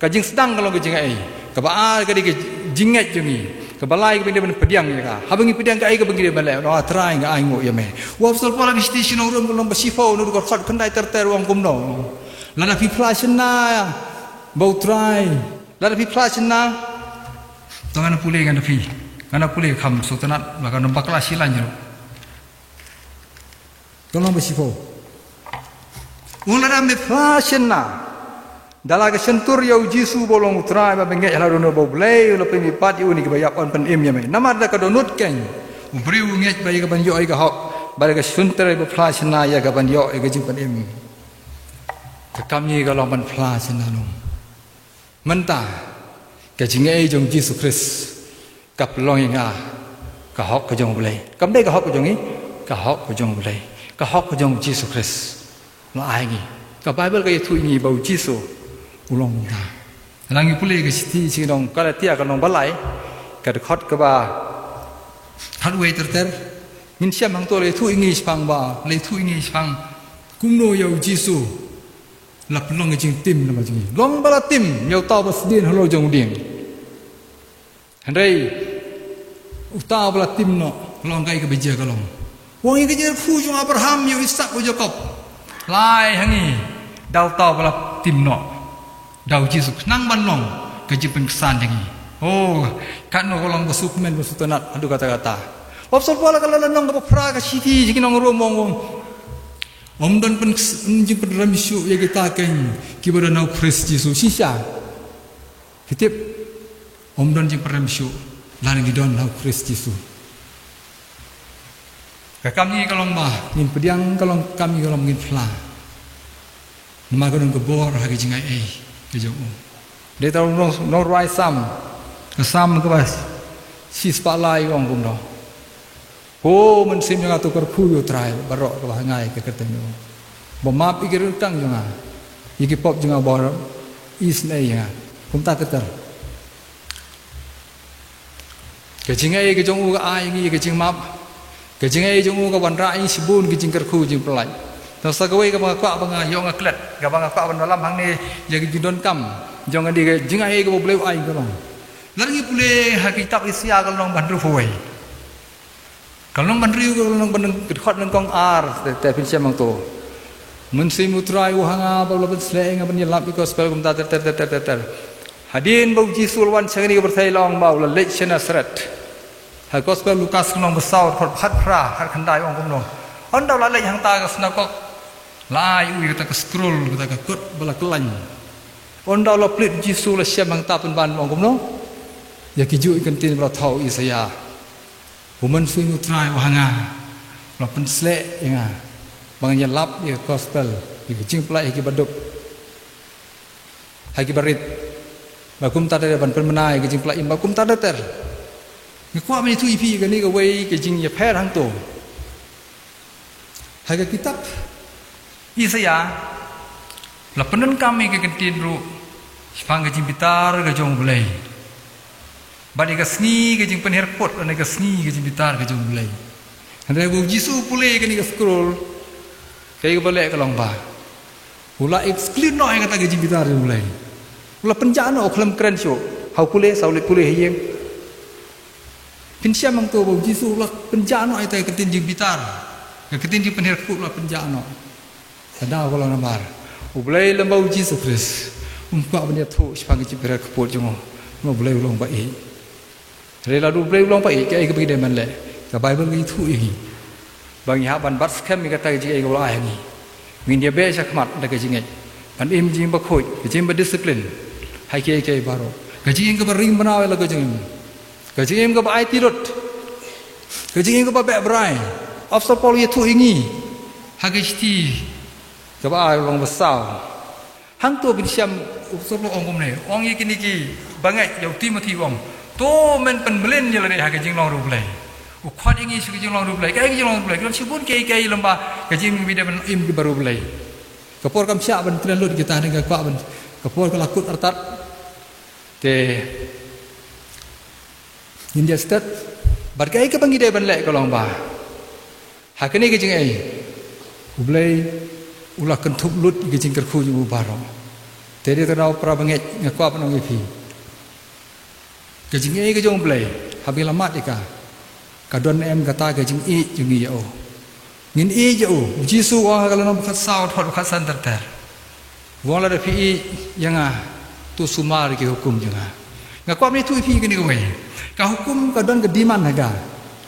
Ka jingsdang ka long ka jingai. Kaba ar ka dei ka jingngeit jong ngi. Kaba lai kaba ngi dei ban pdiang ïa ka. Haba ngi pdiang kaei kaba ngi dei ban leh, u ong: A Trai, nga ainguh ïa me. U apostol Paul ha ka shithi sha ki nong Rom ka lynnong ba shiphew, naduh ka dkhot khyndai ter ter u ong kumno: Lada phi phla shynna ba U Trai, lada phi phla shynna. To ngan pule, ngan pule, ngan pule kham sngewtynnat, la ka nang bakla shi lain ruh. Ka lynnong ba shiphew. U ong: Lada me phla shynna da la ka shyntur ïa U Jisu ba u long U Trai, bad me ngeit halor U ba U Blei u la pynmihpat ïa u na kiba ïap, yn pynim ïa me. Namar da ka dohnud keiñ u briew u ngeit ba ïa ka ban ïoh ïa ka hok, bad da ka shyntur ba phla shynna ïa ka ban ïoh ïa ka jingpynim. Ka kam ngi ka long ban phla shynna noh. Mynta ka jingai jong U Jisu Khrist ka pynlong ïa nga ka hok ka jong U Blei. Kam dei ka hok ka jong ngi, ka hok ka jong U Blei, ka hok ka jong U Jisu Khrist. La ai ngi. Ka Baibl ka ïathuh ïa ngi ba U Jisu u long mynta. Lada ngi pule ka shithi sha ki nong Galatia ka lynnong ba lai, ka dkhot kaba khatwei ter ter, ngin shem hangto la ïathuh ïa ngi shaphang ba, la ïathuh ïa ngi shaphang kumno ïa U Jisu la pynlong ka jingtim namar jong ngi. Long ba la tim ïa uta uba sdien halor jong u dieng. Hynrei uta uba la tim noh, long kaei kaba jia ka long. U ong: Ïa ka jingkyrkhu jong u Abraham, ïa u Isaak, u Jakob, la ai ha ngi da uta uba la tim noh, da U Jisu, khnang ban long ka jingpynksan jong ngi. Oh, katno ka long kaba sngewkmen, kaba sngewtynnat haduh katta katta. U apostol Paul ha ka lynnong kaba phra ka shithi sha ki nong Rom u ong, ym don pyn, jingpynrem shuh ïa kita keiñ kiba don ha U Khrist Jisu. Shisha? Phi tip, ym don jingpynrem shuh lada ngi don ha U Khrist Jisu. Ka kam ngi ka long ba ngin pdiang, ka long, kam ngi ka long ba ngin phla. Namar ka don ka bor ha ka jingai ei ka jong u. Dei tang u nong, nongrwai Salm, ka Salm kaba shispah lai u ong kumno: Ko Mynsiem jong nga, to kyrkhu ïa U Trai baroh kaba ha nga ïa ka kyrteng jong u. Ba map ïa ki rteng jong nga, ïa ki pop jong nga, ba isynei ïa nga. Kumta ter ter. Ka jingai ka jong u ka ai ngi ïa ka jingmap. Ka jingai jong u ka wanrah ïa ngi shibun ki jingkyrkhu jingpyllait. Tang sa kawei kaba nga kwah ba nga ïoh nga klet, kaba nga kwah ban wallam hangne ïa ka jingdonkam jong ngi, ka jingai kaba U Blei u ai ka long. Lada ngi pule ha ka kitab Isaïah ka lynnong ba hynriewphew wei. Ka lynnong ba hynriew, ka lynnong ba nyng, ka dkhot nyngkong ar, te, te phin shem hangto. Mynsiem U Trai u ha nga, ba u la pynsleh ïa nga ban ïalap ïa ka gospel, kumta ter ter ter ter ter ter. Hadien ba U Jisu u la wan sha kane ka pyrthei, la ong ba u la leit sha Nasaret. Ha ka gospel Lukas ka lynnong ba saw, dkhot khatphra, khatkhyndai u ong kumno: Ynda u la leit hangta ha ka synagog, la ai ïa u ïa kata ka scroll, kata ka kot ba la khlaiñ. Ynda u la plie, U Jisu u la shem hangta pynban, u ong kumno? Ïa kijuh ki ktien ba la thoh u Isaïah. U Mynsiem U Trai u ha nga, u la pynsleh ïa nga ban ïalap ïa ka gospel, ïa ka jingpyllait ha kiba duk, ha kiba rit, bad kumta ter ter ban pynbna ïa ka jingpyllait im, bad kumta ter ter. Nga kwah ban ïathuh ïa phi kane kawei ka jingïapher hangto. Ha ka kitab Isaïah la pyndonkam ïa ka ktien ruh shaphang ka jingbitar ka jong U Blei. Bad ïa ka sngi ka jingpynhiar kput, bad ïa ka sngi ka jingbitar ka jong U Blei. Hynrei ba u Jisu u pule ïa kane ka scroll, kaei kaba leh ka long ba u la exclude noh ïa kata ka jingbitar jong U Blei. U la pynjah noh, u khlem kren shuh. Ha u pule, sa u leit pule ha ïing. Phin shem hangto ba u Jisu u la pynjah noh ïa kata ka ktien jingbitar, ka ktien jingpynhiar kput u la pynjah noh. Ka daw ka long namar U Blei lem bad u Jisu Khrist um kwah ban ïathuh shaphang ka jingpynhiar kput jong u. Namar U Blei u long ba ïeit. Hynrei lada U Blei u long ba ïeit, kaei kaba ngi dei ban leh? Ka Baibl ka ïathuh ïa ngi ba ngi hap ban bat skhem ïa kata ka jingaiei kaba u la ai ha ngi. Ngin ïa beh shakhmat da ka jingngeit, ban im jingim bakhuid, ka jingim ba discipline ha kiei kiei baroh, ka jingim kaba ring bynriew ïa la ka jingim, ka jingim kaba aiti lut, ka jingim kaba beh brai. U Apostol Paul u ïathuh ïa ngi ha ka shithi kaba ar, lynnong ba saw. Hangto phin shem u Apostol Paul u ong kumne, u ong ïa kine ki bangeit, ïa u Timothi u ong, to men pynmlien ïa lade ha ka jinglong riewblei. U khot ïa ngi sha ka jinglong riewblei. Kaei ka jinglong riewblei? Ka don shibun kiei kiei lem bad ka jingim, ngi dei ban im kiba riewblei. Ka por kam shah ban kren lut kita, ne nga kwah ban, ka por ka la kut artat. Te ngin ïa stet bad kaei kaba ngi dei ban leh ka long ba ha kane ka jingaiei U Blei u la kynthup lut ïa ka jingkyrkhu jong u baroh. Te dei tang, para bangeit, nga kwah ban ong ïa phi, ka jingaiei ka jong U Blei, haba ngi la mad ïa ka, ka don em kata ka jingïeit jong ngi ïa u? Ngin ïeit ïa u. U Jisu u ong ha ka lynnong ba khatsaw, dkhot ba khatsan ter ter, u ong, lada phi ïeit ïa nga, to sumar ïa ki hukum jong nga. Nga kwah ban ïathuh ïa phi kane kawei. Ka hukum ka don ka demand ha ka,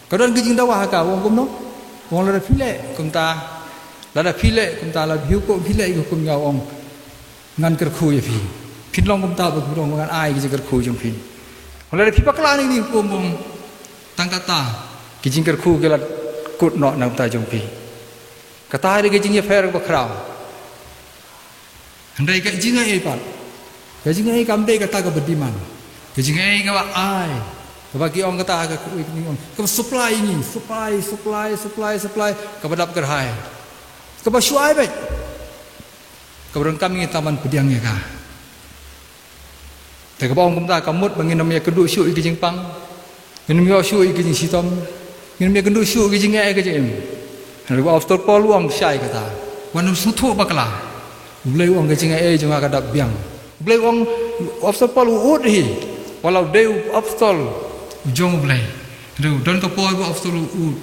ka don ka jingdawa ha ka. U ong kumno? U ong, lada phi leh kumta, lada phi leh kumta, lada phi hukum, phi leh ïa ki hukum jong nga, u ong, ngan kyrkhu ïa phi. Phin long kumta, ba phin long, ngan ai ki jingkyrkhu jong phi. Lada phi bakla na kine ki hukum, u ong, tang kata ki jingkyrkhu ki la kut noh na ka bynta jong phi. Kata dei ka jingïapher bakhraw. Hynrei ka jingaiei pat, ka jingaiei kam dei kata kaba demand. Ka jingaiei kaba ai, kaba ki ong, kata ka, kaba supply ïa ngi, supply, supply, supply, supply, kaba dap kyrhai, kaba shu ai beit. Kaba donkam ïa ngi tang ban pdiang ïa ka. Te kaba ong kumta ka mut ba ngin ym ïakynduh shuh ïa ki jingpang, ngin ym ïoh shuh ïa ki jingshitom, ngin ym ïakynduh shuh ïa ki jingeh ïa ki jingim. Hynrei u Apostol Paul u ong shai kata, wat nym sngewthuh bakla. U Blei u ong, ka jingaiei jong nga ka dap biang. U Blei u ong, u Apostol Paul u ud hi, wat la u dei u apostol u jong U Blei. Hynrei don ka por ba u apostol u ud.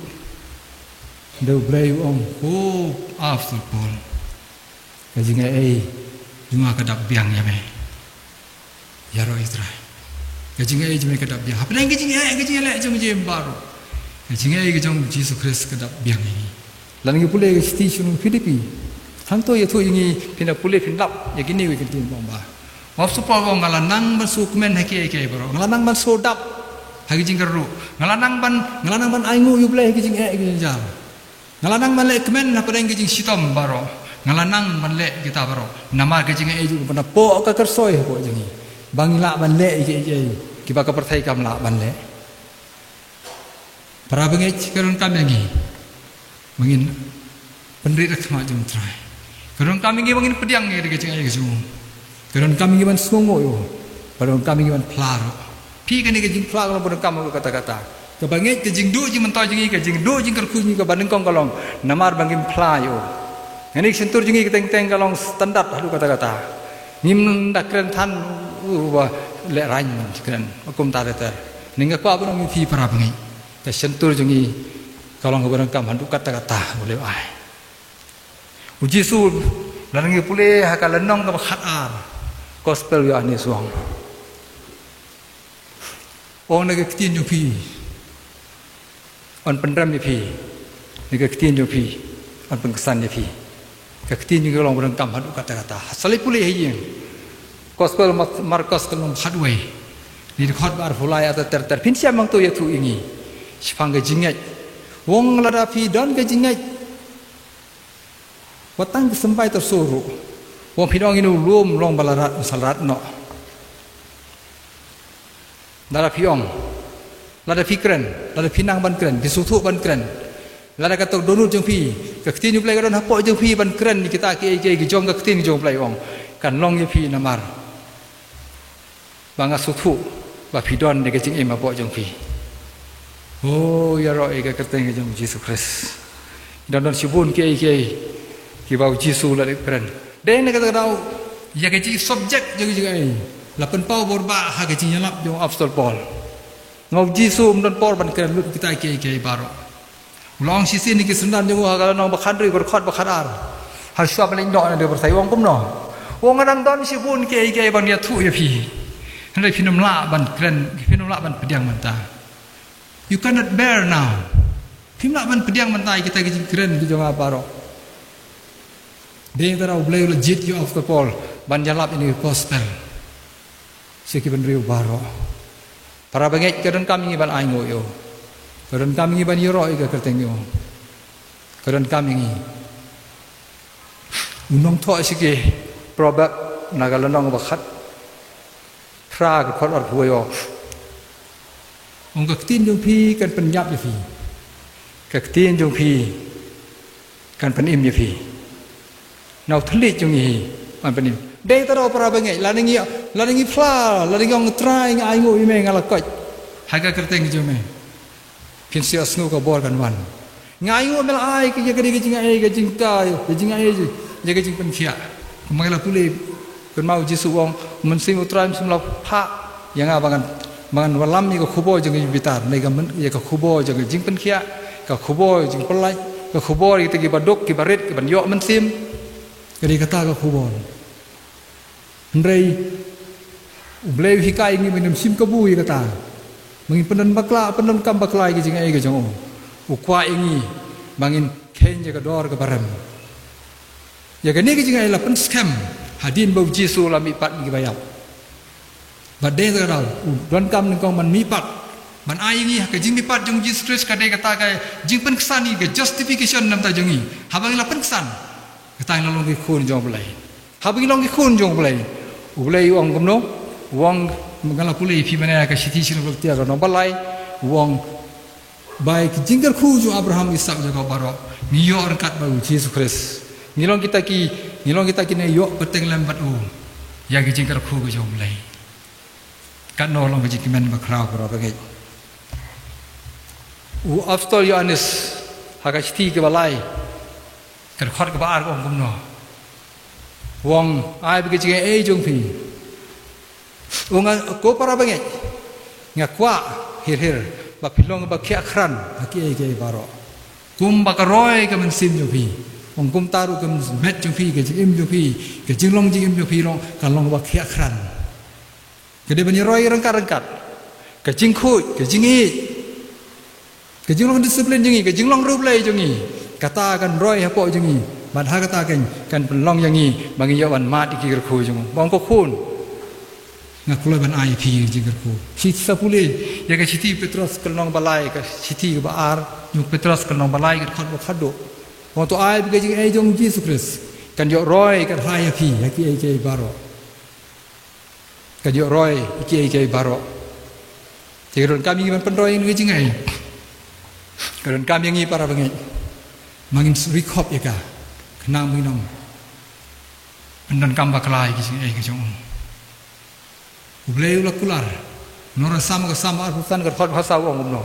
Hynrei U Blei u ong, ko Apostol Paul, ka jingaiei jong nga ka dap biang ïa me. Ïaroh ïa U Trai. Ka jingaiei jong me ka dap biang. Hapdeng ka jingeh, ka jingeh leh jong jingim baroh, ka jingaiei ka jong Jisu Khrist ka dap biang ïa ngi. Lada ngi pule ka shithi sha ki nong Philippi, hangto ïathuh ïa ngi, phin da pule phin lap ïa kine ki kyntien ba ong ba, u Apostol Paul u ong, nga la nang ban sngewkmen ha kiei kiei baroh. Nga la nang ban sngewdap ha ki jingkyrduh. Nga la nang ban, nga la nang ban ainguh ïa U Blei ha ki jingeh, ha ki jingjar. Nga la nang ban leh kmen hapdeng ki jingshitom baroh. Nga la nang ban leh kita baroh namar ka jingaiei jong u, ban da poh ka kyrsoi hapoh jong ngi, ba ngin lah ban leh ïa kiei kiei kiba ka pyrthei kam lah ban leh. Para bangeit, ka donkam ïa ngi ba ngin pynrit ha khmat jong U Trai. Ka donkam ïa ngi ba ngin pdiang ïa ka jingaiei ka jong u. Ka donkam ïa ngi ban sngewnguh ïa u. Ka donkam ïa ngi ban phla ruh. Phi, kane ka jingphla ka long ba donkam ha kata kata. Kaba ngeit, ka jingduh jingmyntoi jong ngi, ka jingduh jingkyrkhu jong ngi kaba nyngkong ka long namar ba ngim phla ïa u. Kane ka shyntur jong ngi ka teng teng ka long standard haduh katta katta. Ngim da kren than, u ba lehraiñ, kren kumta ter ter. Nga kwah ban ong ïa phi para bangeit, ka shyntur jong ngi ka long kaba donkam haduh katta katta, u leh ai. U Jisu, lada ngi pule ha ka lynnong kaba khatar, Gospel u Ïoannis u ong, ong, na ka ktien jong phi yn pynrem ïa phi, na ka ktien jong phi yn pynksan ïa phi. Ka ktien jong ngi ka long ba donkam haduh katta katta. Sa leit pule ha ïing. Gospel Mar-, Markos ka lynnong khatwei, na ka dkhot ba arphew lai, artat ter ter, phin shem hangto ïathuh ïa ngi shaphang ka jingngeit. U ong, lada phi don ka jingngeit wat tang ka symbai taso ruh, u ong, phin ong ïa une u lum, long ba la rat, sa la rat noh. Lada phi ong, lada phi kren, lada phi nang ban kren, phi sngewthuh ban kren, lada kato ka dohnud jong phi, ka ktien U Blei ka don hapoh jong phi ban kren ïa kita kiei kiei ki jong ka ktien jong U Blei, u ong, kan long ïa phi namar ba nga sngewthuh ba phi don ïa ka jingim hapoh jong phi. O ïaroh ïa ka kyrteng ka jong u Jisu Khrist. Don don shibun kiei kiei kiba u Jisu u la dep kren. Dei na kata ka daw ïa ka jing subject jong ka jingaiei la pynpaw bor ba ha ka jingïalap jong u Apostol Paul. Nga u Jisu um don por ban kren lut kita kiei kiei baroh. U la ong shisien ïa ki synran jong u ha ka lynnong ba khathynriew, ka dkhot ba khatar. Hashwa ban leit noh na ka pyrthei, u ong kumno? U ong nga dang don shibun kiei kiei ban ïathuh ïa phi. Hynrei phin ym lah ban kren, phin ym lah ban pdiang mynta. You cannot bear now. Phim lah ban pdiang mynta ïa kita ki jingkren ki jong nga baroh. Dei tang ba U Blei u la jied ïa u Apostol Paul ban ïalap ïa ka gospel sha ki bynriew baroh. Para bangeit, ka donkam ïa ngi ban ainguh ïa u. Ka donkam ïa ngi ban ïaroh ïa ka kyrteng jong u. Ka donkam ïa ngi. U nongthoh sha ki Proverb na ka lynnong ba khatphra, ka dkhot arphew u ong, ka ktien jong phi kan pynïap ïa phi. Ka ktien jong phi kan pynim ïa phi. Na u thylliej jong ngi hi kan pynim. Dei tang ba para bangeit, lada ngi, lada ngi phla, lada ngi ong Trai nga ainguh ïa me, nga la koit ha ka kyrteng jong me, phin sa ïohsngew ka bor kan wan. Nga ainguh me la ai ka, ïa ka dei ka jingaiei, ka jingkai, ka jingaiei, ïa ka jingpynkhiah. Kumba ngi la pule, kynmaw u Jisu u ong, Mynsiem u Trai um shym la phah ïa nga ba ngan, ba ngan wallam ïa ka khubor jong ka jingbitar, ne ka myn, ïa ka khubor jong ka jingpynkhiah, ka khubor jingpyllait, ka khubor ïa kita kiba duk, kiba rit, kiban ïoh mynsiem. Ka dei kata ka khubor. Hynrei U Blei u hikai ïa ngi ba ngin ym shim kabu ïa kata. Ba ngin pyndon bakla, pyndonkam bakla ïa ka jingaiei ka jong u. U kwah ïa ngi ba ngin kheiñ ïa ka dor kaba rem. Ïa kane ka jingaiei la pynskhem hadien ba u Jisu u la mihpat na kiba ïap. Bad dei tang ba u donkam nyngkong ban mihpat, ban ai ïa ngi ha ka jingmihpat jong u Jisu Khrist, ka dei kata ka jingpynksan ïa ngi, ka justification na ka bynta jong ngi. Haba ngi la pynksan, kata ngi la long ki khun jong U Blei. Haba ngi long ki khun jong U Blei, U Blei u ong kumno? U ong, nga la pule ïa phi mynne ha ka shithi sha ki Galatia ka lynnong ba lai, u ong ba ïa ki jingkyrkhu jong u Abraham, Isaak, Jakob baroh ngi ïoh ryngkat bad u Jisu Khrist. Ngi long kita ki, ngi long kita kine ïoh pateng lem bad u ïa ki jingkyrkhu ka jong U Blei. Katno long ka jingkmen bakhraw, para bangeit. U Apostol Ïoannis ha ka shithi kaba lai, ka dkhot kaba ar, ka ong kumno? U ong, ai ba ka jingaiei jong phi. U ong, ko para bangeit, nga kwah hir hir ba phi long ba khiah khran ha kiei kiei baroh, kumba ka roi ka mynsiem jong phi. U ong kumta ruh ka met jong phi, ka jingim jong phi, ka jinglong jingim jong phi long, kan long ba khiah khran. Ka dei ban ïaroi ryngkat ryngkat. Ka jingkhuid, ka jingïeit, ka jinglong discipline jong ngi, ka jinglong riewblei jong ngi, kata kan roi hapoh jong ngi. Bad ha kata kan, kan pynlong ïa ngi ba ngin ïoh ban mad ïa ki kyrkhu jong u. Ba ong ko khun, nga kloi ban ai ïa phi ïa ki jingkyrkhu. Shi sa pule ïa ka shithi Petros ka lynnong ba lai, ka shithi kaba ar jong Petros ka lynnong ba lai, ka dkhot ba khatduh. Ba ong to ai ba ka jingaiei jong u Jisu Khrist kan ïoh roi, kan hai ïa phi ha kiei kiei baroh. Kan ïoh roi ïa kiei kiei baroh. Te ka donkam ïa ngi ban pynroi ïa ka jingaiei. Ka donkam ïa ngi, para bangeit, ba ngin rikhop ïa ka, khnang ba ngin ym pyndonkam bakla ïa ka jingaiei ka jong u. U Blei u la kular. Nora Salm, ka Salm arphew san, ka dkhot ba saw, u ong kumno?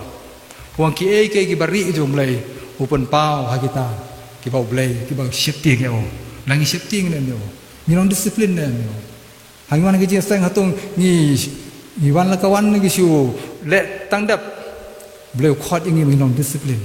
U ong kiei kiei kiba rieh jong U Blei u pynpaw ha kita kiba U Blei, kiba sheptieng ïa u. La ngi sheptieng ne em ïa u? Ngi long discipline ne em ïa u? Ha ngi wan ha ka jingïaseng, hato ngi, ngi wan la ka wan, ngi shu leh tang dep? U Blei u khot ïa ngi ba ngin long discipline.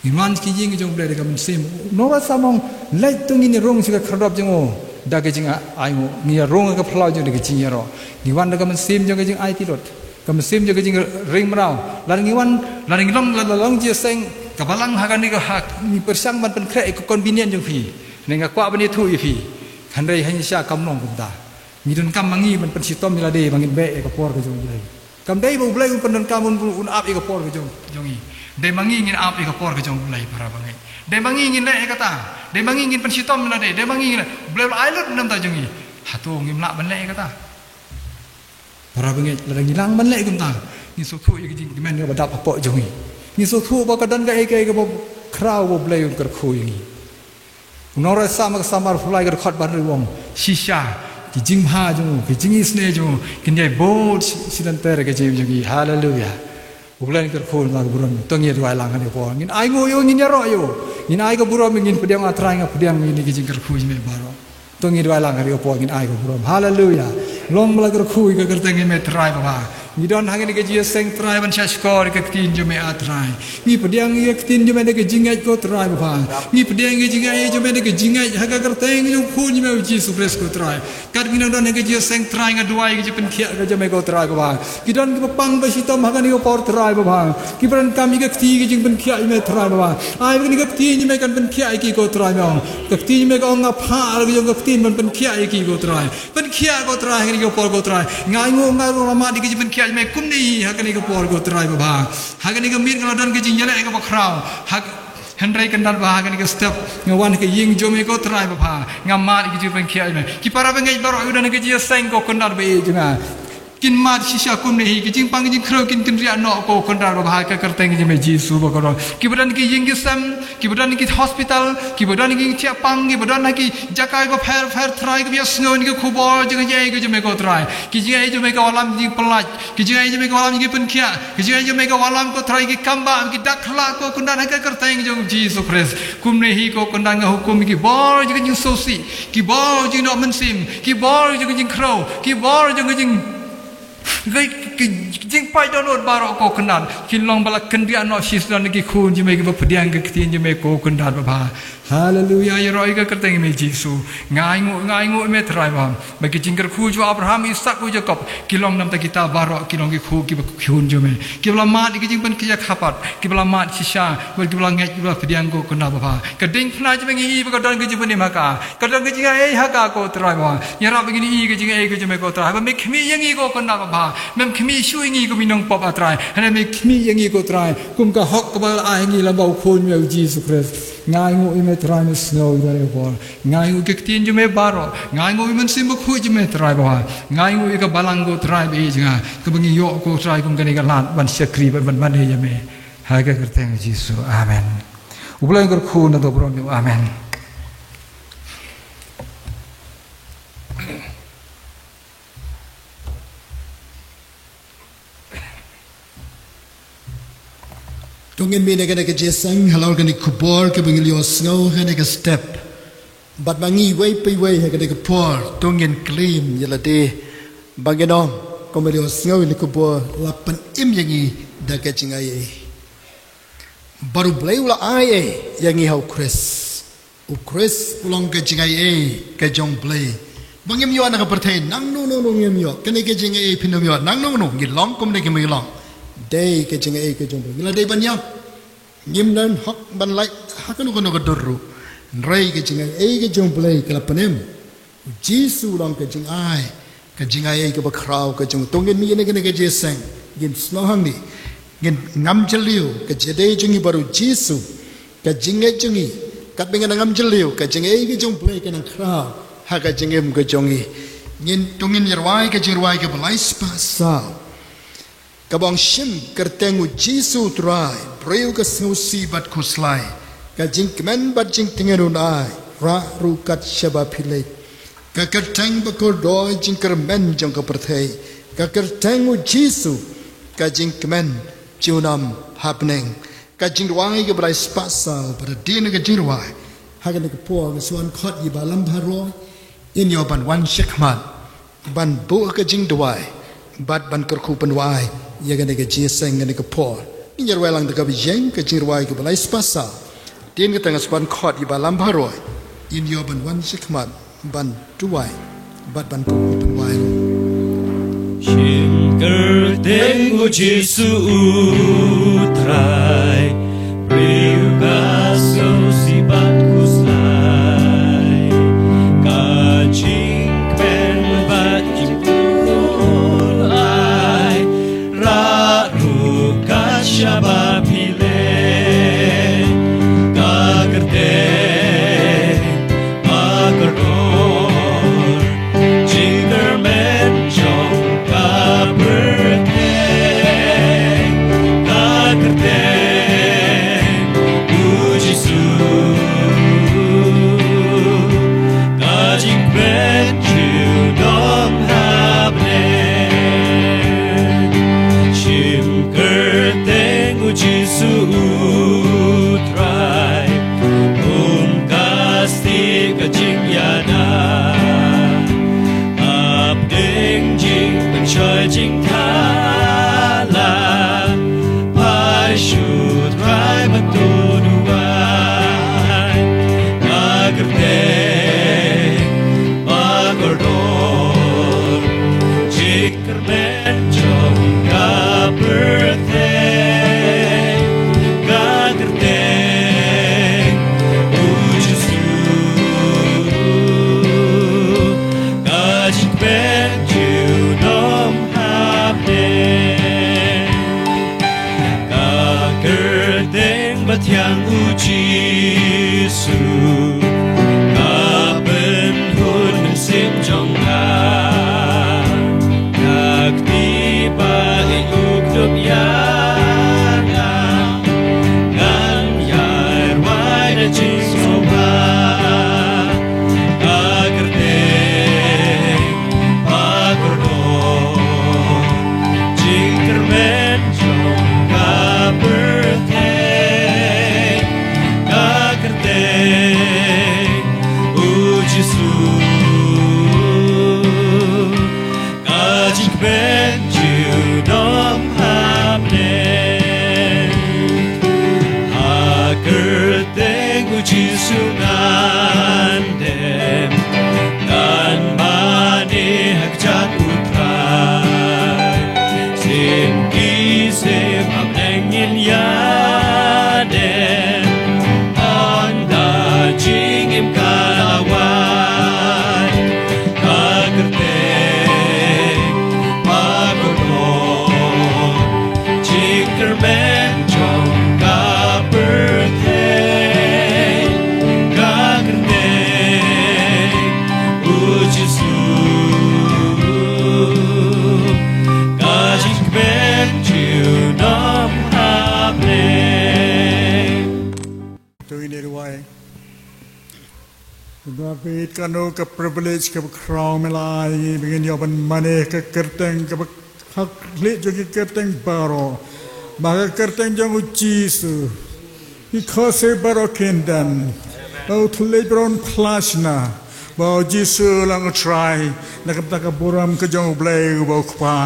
Ngin wan sha ki ïing jong U Blei da ka mynsiem. Nora Salm u ong, leit to ngin ïarung sha ka khyrdop jong u da ka jingainguh, ngin ïarung ha ka phyllaw jong u da ka jingïaroh. Ngi wan da ka mynsiem jong ka jingaiti lut, ka mynsiem jong ka jingring mraw. Lada ngi wan, lada ngi long, lada long jingïaseng, ka balang ha kane ka, ha, ngi pyrshang ban pynkhreh ïa ka convenience jong phi, ne nga kwah ban ïathuh ïa phi. Hynrei ha ngi sha kam long kumta. Ngi donkam ma ngi ban pynshitom ïa lade ba ngin beh ïa ka por ka jong U Blei. Kam dei ba U Blei un pyndonkam, un, un ap ïa ka por ka jong, jong ngi. Dei ma ngi ngin ap ïa ka por ka jong U Blei, para bangeit. Dei ma ngi ngin leh ïa kata. Dei ma ngi ngin pynshitom ïa lade. Dei ma ngi ngin leh. U Blei u la ai lut na ka bynta jong ngi. Hato ngim lah ban leh ïa kata? Para bangeit, lada ngi nang ban leh kumta, ngi sngewthuh ïa ka jingkmen kaba dap hapoh jong ngi. Ngi sngewthuh ba ka don kaei kaei kaba khraw ba U Blei un kyrkhu ïa ngi. U nongrwai Salm, ka Salm arphew lai, ka dkhot ba hynriew, u ong, shisha ki jingbha jong u, ki jingisynei jong u kin ïai bud shi, shilynter ka jingim jong ngi. Haleluya. U Blei un kyrkhu ïa ka burom. To ngin duwai lang ha kane ka por. Ngin ai nguh ïa u, ngin ïaroh ïa u. Ngin ai ka burom, ngin pdiang, A Trai, nga pdiang ïa kine ki jingkyrkhu jong me baroh. To ngin duwai lang ha kane ka por, ngin ai ka burom. Haleluya. Long ba la kyrkhu ïa ka kyrteng jong me Trai Baba. Ngi don ha kane ka jingïaseng Trai ban shahshkor ïa ka ktien jong me A Trai. Ngi pdiang ïa ka ktien jong me da ka jingngeit ko Trai Baba. Ngi pdiang ïa ka jingngeit jong me da ka jingngeit ha ka kyrteng jong u Khun jong me u Jisu Khrist ko Trai. Kat ngi nang don ha ka jingïaseng Trai, nga duwai ïa ka jingpynkhiah ka jong me ko Trai Baba. Ki don kiba pang ba shitom ha kane ka por Trai Baba. Kiba donkam ïa ka kti ka jingpynkhiah jong me Trai Baba. Ai ba kane ka kti jong me kan pynkhiah ïa ki ko Trai Baba. Ka kti jong me ka ong nga phah la ka jong ka ktien ban pynkhiah ïa ki ko Trai. Pynkhiah ko Trai ha kane ka por ko Trai. Nga ainguh nga ruh la mad ïa ka jingpynkhiah jong me kumne ha kane ka por ko Trai Baba. Ha kane ka miet nga la don ka jingïaleh kaba khraw. Ha Hynrei kyndat ba ha kane ka step nga wan ha ka ïing jong me ko Trai Baba, nga mad ïa ka jingpynkhiah jong me. Ki para bangeit baroh kiba don ha ka jingïaseng ko kyndat ba ïeit jong nga. Kin mad shisha kumne hi, ka jingpang ka jingkhrew kin kynriah noh ko kyndat Baba ha ka kyrteng jong me Jisu ba kordor. Kiba don ha ki ïing ki sem, kiba don ha ki hospital, kiba don ha ki thiah pang, kiba don ha ki jaka kiba pher pher Trai, kiba ïohsngew ïa ka khubor jong ka jingaiei ka jong me ko Trai. Ka jingaiei jong me ka wallam jingpyllait. Ka jingaiei jong me ka wallam jingpynkhiah. Ka jingaiei jong me ka wallam ko Trai ki kam ba ki dak khlak ko kyndat ha ka kyrteng jong Jisu Khrist. Kumne hi ko kyndat nga hukum ki bor jong ka jingsngewsih, ki bor jong ka jingnoh mynsiem, ki bor jong ka jingkhrew, ki bor jong ka jing, ki, ki, ki jingpait dohnud baroh ko kyndat. Kin long ba la kynriah noh shisha na ki khun jong me kiba pdiang ka ktien jong me ko kyndat Baba. Haleluya, ïaroh ïa ka kyrteng jong me Jisu. Nga ainguh, nga ainguh ïa me Trai Baba. Ba ki jingkyrkhu jong u Abraham, Isaak, u Jakob, ki long namar kita baroh, ki long ki khun, kiba khun jong me. Kiba la mad ïa ka jingpynkhiah khapat, kiba la mad shisha, bad kiba la ngeit, kiba la pdiang ko kyndat Baba. Ka diengphna jong me ngi i ba ka don ka jingpynim ha ka. Ka don ka jingaiei ha ka ko Trai Baba. Ïarap ba ngin i ka jingaiei ka jong me ko Trai. Ba me khmih ïa ngi ko kyndat Baba. Mem khmih shuh ïa ngi kum ki nongpop A Trai. Hynrei me khmih ïa ngi ko Trai. Kum ka hok kaba la ai ha ngi lyngba u Khun me u Jisu Khrist. Nga ainguh ïa me Trai, me sngew ïa ka bor. Nga ainguh ïa ka ktien jong me baroh. Nga ainguh ïa u Mynsiem Bakhuid jong me Trai Baba. Nga ainguh ïa ka balang ko Trai ba ïeit jong nga. Kaba ngi ïoh ko Trai kum kane ka lad ban shakri ban ban ban ïa me. Ha ka kyrteng Jisu. Amen. U Blei un kyrkhu na to burom ïa u. Amen. To ngin mih na kane ka jingïaseng halor kane ka khubor kaba ngi la ïohsngew ha kane ka step. Bad ma ngi iwei pa iwei ha kane ka por to ngin claim ïa lade ba ngin ong, kumba la ïohsngew ïa kane ka khubor, la pynim ïa ngi da ka jingaiei. Bad U Blei u la ai ei ïa ngi ha U Khrist. U Khrist u long ka jingaiei ka jong U Blei. Ba ngim ïoh na ka pyrthei, nangno nangno ngim ïoh. Kane ka jingaiei phim ïoh nangno nangno, ngi long kumne kumba ngi long. Dei ka jingaiei ka jong U Blei. Ngi la dei ban ïap. Ngim don hok ban lait ha kano kano ka dur ruh. Hynrei ka jingaiei ka jong U Blei ka la pynim. U Jisu u long ka jingai, ka jingai kaba khraw ka jong. To ngin mih na kane ka jingïaseng, ngin snoh hangne, ngin ngam jylliew ka jingïadei jong ngi bad U Jisu, ka jingngeit jong ngi, katba ngi nang ngam jylliew ka jingngeit ka jong U Blei ka nang khraw ha ka jingim ka jong ngi. Ngin, to ngin ïarwai ka jingrwai kaba lai spah saw. Kaba ong, shim kyrteng U Jisu U Trai, briew ka sngewsih bad khuslai, ka jingkmen bad jingtngen un ai, rah ruh kat shaba phi leit. Ka kyrteng ba kordor jingkyrmen jong ka pyrthei, ka kyrteng U Jisu, ka jingkmen junom ha bneng. Ka jingrwai kaba lai spah saw, bad hadien ka jingrwai ha kane ka por, nga shu wan khot ïa i Bah Lam Bharoi, in ïoh ban wan shakhmat ban buh ka jingduwai bad ban kyrkhu pynwai ïa kane ka jingïaseng kane ka por. Ngin ïarwai lang da kaba ïeng ka jingrwai kaba lai spah saw. Hadien kata nga shu wan khot ïa i Bah Lam Bharoi, in ïoh ban wan shakhmat ban duwai bad ban kyrkhu pynwai. Shim kyrteng U Jisu U Trai, briew ka sngewsih bad khuslai, ka jingkmen bad jingtngen un ai, rah ruh kat shaba phi leit. Ka kyrteng ba kordor jingkyrmen jong ka pyrthei, ka kyrteng U Jisu, ka pynhun mynsiem jong nga. Ka kti ba i u kdup ïa nga. Ngan ïai rwai da jingsngewbha. Ka kyrteng ba kordor. Jingkyrmen jong ka pyrthei. Ka kyrteng u Jisu. Ka jingkmen junom hapdeng. Ha kyrteng u Jisu ngan dem. Ngan mane ha kjat u Trai. Sim ki sim hapdeng ngin ïa dem. Ynda jingim ka la wan. Ka kyrteng ba kordor. Jingkyrmen jong ka pyrthei. Ka kyrteng u Jisu. Ka jingkmen junom hapdeng. To ngin ïa rwai. David, kano ka privilege kaba khraw me la ai, ba ngin ïoh ban mane ka kyrteng kaba khlieh jong ki kyrteng baroh. Ba ka kyrteng jong u Jisu. Ki khohsiew baroh kin don. Ba u thylliej baroh un phla shna. Ba u Jisu u long u Trai. Na ka bynta ka burom ka jong u Blei uba u Kpa.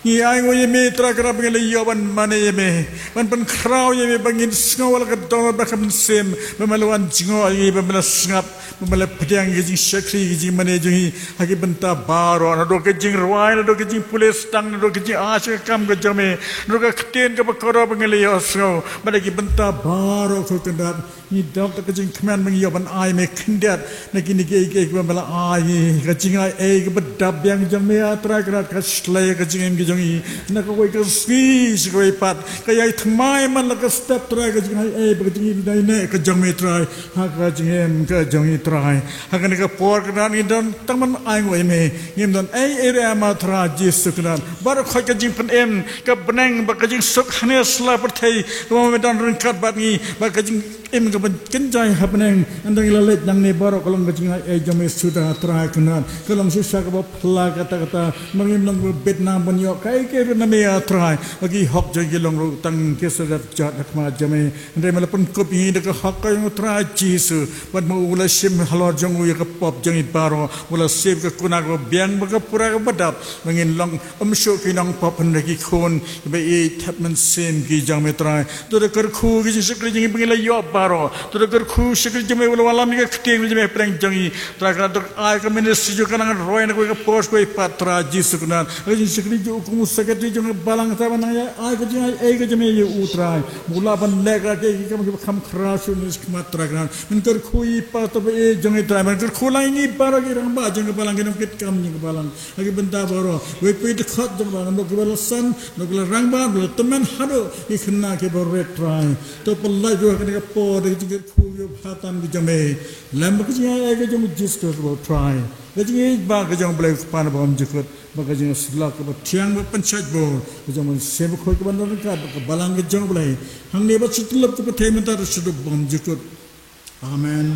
Ngi ai nguh ïa me Trai Kynrad ba ngin la ïoh ban mane ïa me. Ban pynkhraw ïa me ba ngin sngew la ka dohnud ba ka mynsiem. Ba me la wan jngoh ïa ngi, ba me la sngap. Ba me la pdiang ïa ka jingshakri, ïa ka jingmane jong ngi. Ha ki bynta baroh, naduh ka jingrwai, naduh ka jingpule stang, naduh ka jingai sha ka kam ka jong me, naduh ka ktien kaba kordor ba ngi la ïohsngew, bad ha ki bynta baroh Kynrad. Ngi dap da ka jingkmen ba ngi ïoh ban ai me khyndiat na kine kiei kiei kiba me la ai ngi, ka jingai ei kaba dap biang jong me, ah Trai Kynrad, ka shlei ka jingim ka jong ngi. Na kawei ka sngi sha kawei pat, ka ïai thymmai man la ka step Trai, ka jingai ei bad ka jingim dei ne ka jong me Trai. Ha ka jingim ka jong ngi Trai. Ha kane ka por Kynrad ngi don tang ban ai nguh ïa me. Ngim don ei ei ruh ma Trai Jisu Kynrad. Baroh khoit ka jingpynim, ka bneng bad ka jingsuk hangne sla pyrthei. Kaba me don ryngkat bad ngi, bad ka jingim kaba kynjai ha bneng. Ynda ngi la leit nangne baroh ka long ka jingai ei jong me suda Trai Kynrad. Ka long shisha kaba phylla katta katta. Ma ngim long ba bit nang ban ïoh kaei kaei ruh na me ah Trai. Ba ki hok jong ngi ki long ruh tang ki sa dep jot ha khmat jong me. Hynrei me la pynkup ïa ngi da ka hok ka jong u Trai Jisu. Bad ma u la shim halor jong u ïa ka pop jong ngi baroh. U la siew ka kuna kaba biang bad ka pura kaba dap. Ba ngin long ym shuh ki nongpop hynrei ki khun kiba ïeit thep mynsiem ki jong me Trai. To da kyrkhu ki jingshakri jong ngi ba ngi la ïoh baroh. To da kyrkhu shakri jong me u la wallam ïa ka ktien jong me hapdeng jong ngi. Trai Kynrad to ai ka ministry jong ka nang roi na kawei ka por kawei pat Trai Jisu Kynrad. Ka jingshakri jong u kum u secretary jong ka balang Trai ba nang ïa ai ka jingai ei ka jong me ïa u Trai. Ba u lah ban leh ka kiei kiei kiba kham khraw shuh na shakhmat Trai Kynrad. Men kyrkhu ïa i pastor ba ei jong ngi Trai. Men kyrkhu lang ïa ngi baroh ki rangbah jong ka balang, ki nongkitkam jong ka balang. Ha ki bynta baroh. Wei pa wei dkhot jong ka balang. Naduh kiba la san, naduh kiba la rangbah, naduh kiba la tymmen haduh ki khynnah kiba rit Trai. To pynlait ruh ha kane ka por da ka jingkyrkhu ïa u bha tam ka jong me. Lem bad ka jingai ei ka jong u Jisu Khrist ba u Trai. Ka jingïeit ba ka jong u Blei u Kpa ba bymjukut. Bad ka jingïasyllok kaba thiang ba pynshait bor. Ka jong u Mynsiem Bakhuid kaba don ryngkat bad ka balang ka jong u Blei. Hangne bad shadup ka pyrthei mynta ruh shadup bymjukut. Amen.